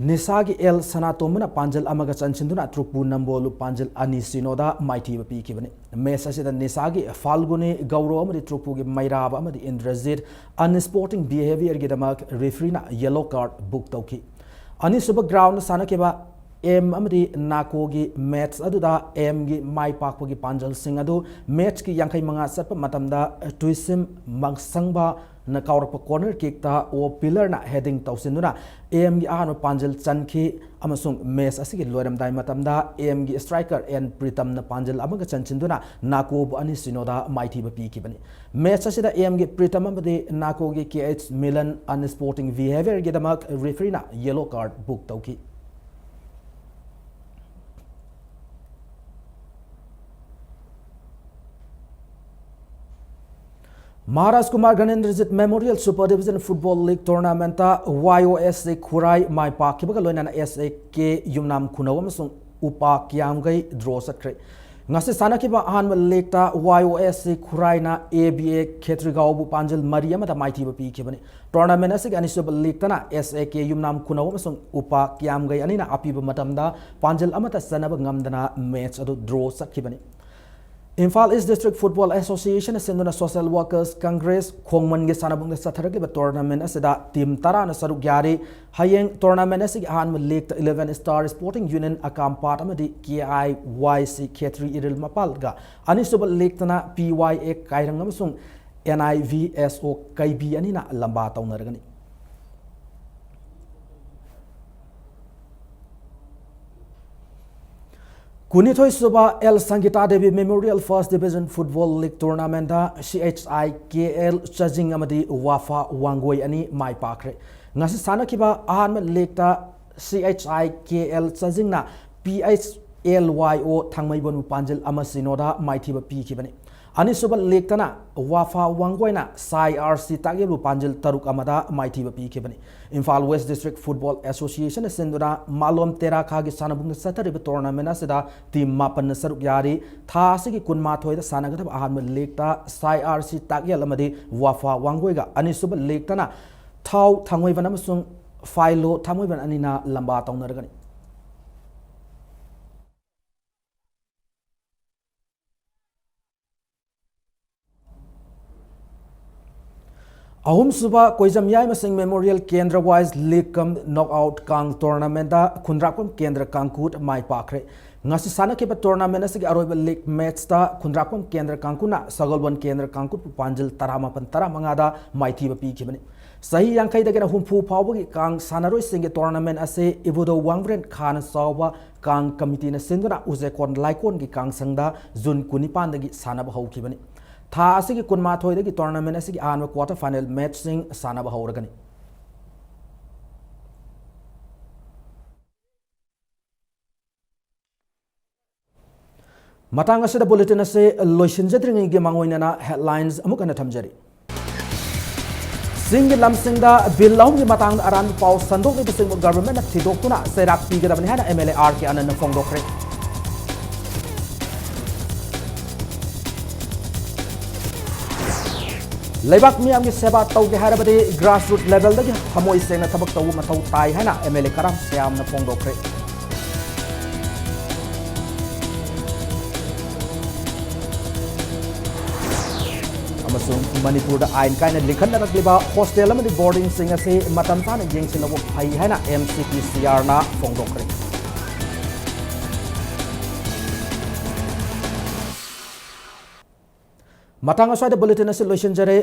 ꯅꯤꯁꯥꯒꯤ ꯑꯦꯜ ꯁꯅꯥꯇꯣꯝꯕꯅ ꯄꯥꯟꯖꯜ ꯑꯃꯒ ꯆꯟꯁꯤꯟꯗꯨꯅ ꯇ꯭ꯔꯨꯛꯄꯨ ꯅꯝꯕꯣꯜꯕꯨ ꯄꯥꯟꯖꯜ ꯑꯅꯤ ꯁꯤꯅꯣꯗ ꯃꯥꯏꯊꯤꯕ ꯄꯤꯈꯤꯕꯅꯤ꯫ ꯃꯦꯠꯁ ꯑꯁꯤꯗ ꯅꯤꯁꯥꯒꯤ ꯐꯥꯜꯒꯨꯅꯤ ꯒꯧꯔꯣ ꯑꯃꯗꯤ ꯇ꯭ꯔꯨꯛꯄꯨꯒꯤ ꯃꯩꯔꯥꯕ ꯑꯃꯗꯤ ꯏꯟꯗ꯭ꯔꯖꯤꯠ ꯑꯟꯁ꯭ꯄꯣꯔꯇꯤꯡ ꯕꯤꯍꯦꯕꯤꯌꯔꯒꯤꯗꯃꯛ ꯔꯦꯐ꯭ꯔꯤꯅ ꯌꯦꯂꯣ ꯀꯥꯔꯗ ꯕꯨꯛ ꯇꯧꯈꯤ꯫ ꯑꯅꯤꯁꯨꯕ ꯒ꯭ꯔꯥꯎꯟꯗ ꯁꯥꯟꯅꯈꯤꯕ ꯑꯦꯝ ꯑꯃꯗꯤ ꯅꯥꯀꯣꯒꯤ ꯃꯦꯠꯁ ꯑꯗꯨꯗ ꯑꯦꯝꯒꯤ ꯃꯥꯏ ꯄꯥꯛꯄꯒꯤ ꯄꯥꯟꯖꯜꯁꯤꯡ ꯑꯗꯨ ꯃꯦꯠꯁꯀꯤ ꯌꯥꯡꯈꯩ ꯃꯉꯥ ꯆꯠꯄ ꯃꯇꯝꯗ ꯇꯨꯏꯁꯤꯝ ꯃꯪꯁꯪꯕꯅ ꯀꯥꯎꯔꯛꯄ ꯀꯣꯔꯅꯔ ꯀꯤꯛꯇ ꯑꯣ ꯄꯤꯂꯔꯅ ꯍꯦꯗꯤꯡ ꯇꯧꯁꯤꯟꯗꯨꯅ ꯑꯦꯝꯒꯤ ꯑꯍꯥꯟꯕ ꯄꯥꯟꯖꯜ ꯆꯟꯈꯤ ꯑꯃꯁꯨꯡ ꯃꯦꯠꯁ ꯑꯁꯤꯒꯤ ꯂꯣꯏꯔꯝꯗꯥꯏ ꯃꯇꯝꯗ ꯑꯦꯝꯒꯤ ꯏꯁꯇ꯭ꯔꯥꯏꯀꯔ ꯑꯦꯟ ꯄ꯭ꯔꯤꯇꯝꯅ ꯄꯥꯟꯖꯜ ꯑꯃꯒ ꯆꯟꯁꯤꯟꯗꯨꯅ ꯅꯥꯀꯣꯕꯨ ꯑꯅꯤ ꯁꯤꯅꯣꯗ ꯃꯥꯏꯊꯤꯕ ꯄꯤꯈꯤꯕꯅꯤ꯫ ꯃꯦꯠꯁ ꯑꯁꯤꯗ ꯑꯦꯝꯒꯤ ꯄ꯭ꯔꯤꯇꯝ ꯑꯃꯗꯤ ꯅꯥꯀꯣꯒꯤ ꯀꯦ ꯑꯩꯆ ꯃꯤꯂꯟ ꯑꯟꯁ꯭ꯄꯣꯔꯇꯤꯡ ꯕꯤꯍꯦꯕꯤꯌꯔꯒꯤꯗꯃꯛ ꯔꯦꯐ꯭ꯔꯤꯅ ꯌꯦꯂꯣ ꯀꯥꯔꯗ ꯕꯨꯛ ꯇꯧꯈꯤ꯫ Maharaj Kumar Gyanendrajit memorial super division football league ꯇꯣꯔꯅꯥꯃꯦꯟꯠꯇ ꯋꯥꯏ ꯑꯣ ꯑꯦꯁ ꯁꯤ ꯈꯨꯔꯥꯏ ꯃꯥꯏ ꯄꯥꯛꯈꯤꯕꯒ ꯂꯣꯏꯅꯅ ꯑꯦꯁ ꯑꯦ ꯀꯦ ꯌꯨꯝꯅꯥꯝ ꯈꯨꯅꯧ ꯑꯃꯁꯨꯡ ꯎꯄꯥ ꯀꯤꯌꯥꯝꯒꯩ ꯗ꯭ꯔꯣ ꯆꯠꯈ꯭ꯔꯦ꯫ ꯉꯁꯤ ꯁꯥꯟꯅꯈꯤꯕ ꯑꯍꯥꯟꯕ ꯂꯦꯒꯇ ꯋꯥꯏ ꯑꯣ ꯑꯦꯁ ꯁꯤ ꯈꯨꯔꯥꯏꯅ ꯑꯦ ꯕꯤ ꯑꯦ ꯈꯦꯇ꯭ꯔꯤꯒꯥꯎꯕꯨ ꯄꯥꯟꯖꯜ ꯃꯔꯤ ꯑꯃꯗ ꯃꯥꯏꯊꯤꯕ ꯄꯤꯈꯤꯕꯅꯤ꯫ ꯇꯣꯔꯅꯥꯃꯦꯟꯠ ꯑꯁꯤꯒꯤ ꯑꯅꯤꯁꯨꯕ ꯂꯦꯒꯇꯅ ꯑꯦꯁ ꯑꯦ ꯀꯦ ꯌꯨꯝꯅꯥꯝ ꯈꯨꯅꯧ ꯑꯃꯁꯨꯡ ꯎꯄꯥ ꯀꯤꯌꯥꯝꯒꯩ ꯑꯅꯤꯅ ꯑꯄꯤꯕ ꯃꯇꯝꯗ ꯄꯥꯟꯖꯜ ꯑꯃꯠꯇ ꯆꯟꯅꯕ ꯉꯝꯗꯅ ꯃꯦꯠꯆ ꯑꯗꯨ ꯗ꯭ꯔꯣ ꯆꯠꯈꯤꯕꯅꯤ꯫ ꯏꯝꯐꯥꯜ ꯏꯁ ꯗꯤꯁꯇ꯭ꯔꯤꯛ ꯐꯨꯠꯕꯣꯜ ꯑꯦꯁꯣꯁꯤꯌꯦꯁꯟꯅ ꯁꯤꯟꯗꯨꯅ ꯁꯣꯁꯦꯜ ꯋꯥꯔꯀꯔꯁ ꯀꯪꯒ꯭ꯔꯦꯁ ꯈꯣꯡꯃꯟꯒꯤ ꯁꯥꯟꯅꯕꯨꯡꯗ ꯆꯠꯊꯔꯛꯂꯤꯕ ꯇꯣꯔꯅꯥꯃꯦꯟꯠ ꯑꯁꯤꯗ ꯇꯤꯝ ꯇꯔꯥꯅ ꯁꯔꯨꯛ ꯌꯥꯔꯤ꯫ ꯍꯌꯦꯡ ꯇꯣꯔꯅꯥꯃꯦꯟꯠ ꯑꯁꯤꯒꯤ ꯑꯍꯥꯟꯕ ꯂꯦꯒꯇ ꯏꯂꯦꯚꯦꯟ ꯁ꯭ꯇꯥꯔ ꯁ꯭ꯄꯣꯔꯇꯤꯡ ꯌꯨꯅꯤꯌꯟ ꯑꯀꯥꯝꯄꯥꯠ ꯑꯃꯗꯤ ꯀꯦ ꯑꯥꯏ ꯋꯥꯏ ꯁꯤ ꯈꯦꯇ꯭ꯔꯤ ꯏꯔꯤꯜ ꯃꯄꯥꯜꯒ, ꯑꯅꯤꯁꯨꯕ ꯂꯦꯒꯇꯅ ꯄꯤ ꯋꯥꯏ ꯑꯦ ꯀꯥꯏꯔꯪ ꯑꯃꯁꯨꯡ ꯑꯦꯟ ꯑꯥꯏ ꯚꯤ ꯑꯦꯁ ꯑꯣ ꯀꯩꯕꯤ ꯑꯅꯤꯅ ꯂꯝꯕꯥ ꯇꯧꯅꯔꯒꯅꯤ꯫ ꯀꯨꯟꯅꯤꯊꯣꯏ ꯁꯨꯕ L Sangita Devi memorial first division football league ꯇꯣꯔꯅꯥꯃꯦꯟꯗ C H I K L Chajing ꯑꯃꯗꯤ ꯋꯥꯐꯥ ꯋꯥꯡꯒꯣꯏ ꯑꯅꯤ ꯃꯥꯏ ꯄꯥꯛꯈ꯭ꯔꯦ꯫ ꯉꯁꯤ ꯁꯥꯟꯅꯈꯤꯕ ꯑꯍꯥꯟꯕ ꯂꯤꯒꯇ ꯁꯤ H I K L ꯆꯥꯖꯤꯡꯅ P H L Y ꯑꯣ ꯊꯥꯡꯃꯩꯕꯟꯕꯨ ꯄꯥꯟꯖꯤꯜ ꯑꯃ ꯁꯤꯅꯣꯗ ꯃꯥꯏꯊꯤꯕ ꯄꯤꯈꯤꯕꯅꯤ꯫ ꯑꯅꯤꯁꯨꯕ ꯂꯤꯒꯇꯅ ꯋꯥꯐꯥ ꯋꯥꯡꯒꯣꯏꯅ ꯁꯥꯏ ꯑꯥꯔ ꯁꯤ ꯇꯥꯛꯌꯦꯜꯕꯨ ꯄꯥꯟꯖꯤꯜ ꯇꯔꯨꯛ ꯑꯃꯗ ꯃꯥꯏꯊꯤꯕ ꯄꯤꯈꯤꯕꯅꯤ꯫ ꯏꯝꯐꯥꯜ ꯋꯦꯁ ꯗꯤꯁꯇ꯭ꯔꯤꯛ ꯐꯨꯠꯕꯣꯜ ꯑꯦꯁꯣꯁꯤꯌꯦꯁꯟꯅ ꯁꯤꯟꯗꯨꯅ ꯃꯥꯂꯣꯝ ꯇꯦꯔꯥꯈꯥꯒꯤ ꯁꯥꯟꯅꯕꯨꯡꯗ ꯆꯠꯊꯔꯤꯕ ꯇꯣꯔꯅꯥꯃꯦꯟ ꯑꯁꯤꯗ ꯇꯤꯝ ꯃꯥꯄꯟꯅ ꯁꯔꯨꯛ ꯌꯥꯔꯤ꯫ ꯊꯥ ꯑꯁꯤꯒꯤ ꯀꯨꯟꯃꯥꯊꯣꯏꯗ ꯁꯥꯟꯅꯒꯗꯕ ꯑꯍꯥꯟꯕ ꯂꯤꯒꯇ ꯁꯥꯏ ꯑꯥꯔ ꯁꯤ ꯇꯥꯛꯌꯦꯜ ꯑꯃꯗꯤ ꯋꯥꯐꯥ ꯋꯥꯡꯒꯣꯏꯒ, ꯑꯅꯤꯁꯨꯕ ꯂꯤꯒꯇꯅ ꯊꯥꯎ ꯊꯥꯡꯃꯩꯕꯟ ꯑꯃꯁꯨꯡ ꯐꯥꯏꯂꯣ ꯊꯥꯡꯃꯩꯕꯟ ꯑꯅꯤꯅ ꯂꯝꯕꯥ ꯇꯧꯅꯔꯒꯅꯤ꯫ ꯑꯍꯨꯝꯁꯨꯕ ꯀꯣꯏꯖꯝ ꯌꯥꯏꯃꯁꯤꯡ ꯃꯦꯃꯣꯔꯤꯌꯦꯜ ꯀꯦꯟꯗ꯭ꯔ ꯋꯥꯏꯁ ꯂꯤꯒ ꯀꯝ ꯅꯣꯛꯑꯥꯎꯠ ꯀꯥꯡ ꯇꯣꯔꯅꯥꯃꯦꯟꯗ ꯈꯨꯟꯗ꯭ꯔꯥꯛꯄꯝ ꯀꯦꯟꯗ꯭ꯔ ꯀꯥꯡꯀꯨꯠ ꯃꯥꯏ ꯄꯥꯛꯈ꯭ꯔꯦ꯫ ꯉꯁꯤ ꯁꯥꯟꯅꯈꯤꯕ ꯇꯣꯔꯅꯥꯃꯦꯟ ꯑꯁꯤꯒꯤ ꯑꯔꯣꯏꯕ ꯂꯤꯒ ꯃꯦꯠꯆꯇ ꯈꯨꯟꯗ꯭ꯔꯥꯛꯄꯝ ꯀꯦꯟꯗ꯭ꯔ ꯀꯥꯡꯀꯨꯠꯅ ꯁꯒꯣꯜꯕꯟ ꯀꯦꯟꯗ꯭ꯔ ꯀꯥꯡꯀꯨꯠꯄꯨ ꯄꯥꯟꯖꯤꯜ ꯇꯔꯥꯃꯥꯄꯟ ꯇꯔꯥꯃꯉꯥꯗ ꯃꯥꯏꯊꯤꯕ ꯄꯤꯈꯤꯕꯅꯤ꯫ ꯆꯍꯤ ꯌꯥꯡꯈꯩꯗꯒꯤꯅ ꯍꯨꯝꯐꯨ ꯐꯥꯎꯕꯒꯤ ꯀꯥꯡ ꯁꯥꯟꯅꯔꯣꯏꯁꯤꯡꯒꯤ ꯇꯣꯔꯅꯥꯃꯦꯟ ꯑꯁꯤ ꯏꯕꯨꯙꯧ ꯋꯥꯡꯕ꯭ꯔꯦꯟ ꯈꯥꯅ ꯆꯥꯎꯕ ꯀꯥꯡ ꯀꯃꯤꯇꯤꯅ ꯁꯤꯟꯗꯨꯅ ꯎꯖꯦꯀꯣꯟ ꯂꯥꯏꯀꯣꯟꯒꯤ ꯀꯥꯡꯁꯪꯗ ꯖꯨꯟ ꯀꯨꯟꯅꯤꯄꯥꯟꯗꯒꯤ ꯁꯥꯟꯅꯕ ꯍꯧꯈꯤꯕꯅꯤ꯫ ꯊꯥ ꯑꯁꯤꯒꯤ ꯀꯨꯟꯃꯥꯊꯣꯏꯗꯒꯤ ꯇꯣꯔꯅꯥꯃꯦꯟ ꯑꯁꯤꯒꯤ ꯑꯍꯥꯟꯕ ꯀ꯭ꯋꯥꯇꯔ ꯐꯥꯏꯅꯦꯜ ꯃꯦꯠꯆꯁꯤꯡ ꯁꯥꯟꯅꯕ ꯍꯧꯔꯒꯅꯤ꯫ ꯃꯇꯥꯡ ꯑꯁꯤꯗ ꯕꯨꯂꯦꯇꯤꯟ ꯑꯁꯤ ꯂꯣꯏꯁꯤꯟꯖꯗ꯭ꯔꯤꯉꯩꯒꯤ ꯃꯥꯡꯑꯣꯏꯅꯅ ꯍꯦꯗꯂꯥꯏꯟꯁ ꯑꯃꯨꯛ ꯍꯟꯅ ꯊꯝꯖꯔꯤ꯫ ꯆꯤꯡꯒꯤ ꯂꯝꯁꯤꯡꯗ ꯕꯤꯜ ꯑꯍꯨꯝꯒꯤ ꯃꯇꯥꯡꯗ ꯑꯔꯥꯟꯕ ꯄꯥꯎ ꯁꯟꯗꯣꯛꯂꯤꯕꯁꯤꯡꯕꯨ ꯒꯚꯔꯟꯃꯦꯟꯠꯅ ꯊꯤꯗꯣꯛꯇꯨꯅ ꯆꯩꯔꯥꯛ ꯄꯤꯒꯗꯕꯅꯤ ꯍꯥꯏꯅ ꯑꯦꯝ ꯑꯦꯜ ꯑꯦ ꯑꯥꯔ ꯀꯦ ꯑꯅꯟꯅ ꯐꯣꯡꯗꯣꯛꯈ꯭ꯔꯦ꯫ ꯂꯩꯕꯥꯛ ꯃꯤꯌꯥꯝꯒꯤ ꯁꯦꯕꯥ ꯇꯧꯒꯦ ꯍꯥꯏꯔꯕꯗꯤ ꯒ꯭ꯔꯥꯁꯔꯨꯠ ꯂꯦꯚꯦꯜꯗꯒꯤ ꯊꯃꯣꯏ ꯁꯦꯡꯅ ꯊꯕꯛ ꯇꯧꯕ ꯃꯊꯧ ꯇꯥꯏ ꯍꯥꯏꯅ ꯑꯦꯝ ꯑꯦꯜ ꯑꯦ ꯀꯔꯥꯝ ꯁꯌꯥꯝꯅ ꯐꯣꯡꯗꯣꯛꯈ꯭ꯔꯦ꯫ ꯑꯃꯁꯨꯡ ꯃꯅꯤꯄꯨꯔꯗ ꯑꯥꯏꯟ ꯀꯥꯏꯅ ꯂꯤꯡꯈꯠꯅꯔꯛꯂꯤꯕ ꯍꯣꯁꯇꯦꯜ ꯑꯃꯗꯤ ꯕꯣꯔꯗꯤꯡꯁꯤꯡ ꯑꯁꯤ ꯃꯇꯝ ꯆꯥꯅ ꯌꯦꯡꯁꯤꯜꯍꯧꯕ ꯐꯩ ꯍꯥꯏꯅ ꯑꯦꯝ ꯁꯤ ꯄꯤ ꯁꯤ ꯑꯥꯔꯅ ꯐꯣꯡꯗꯣꯛꯈ꯭ꯔꯦ꯫ ꯃꯇꯥꯡ ꯑꯁ꯭ꯋꯥꯏꯗ ꯕꯨꯂꯦꯇꯤꯟ ꯑꯁꯤ ꯂꯣꯏꯁꯤꯟꯖꯔꯦ꯫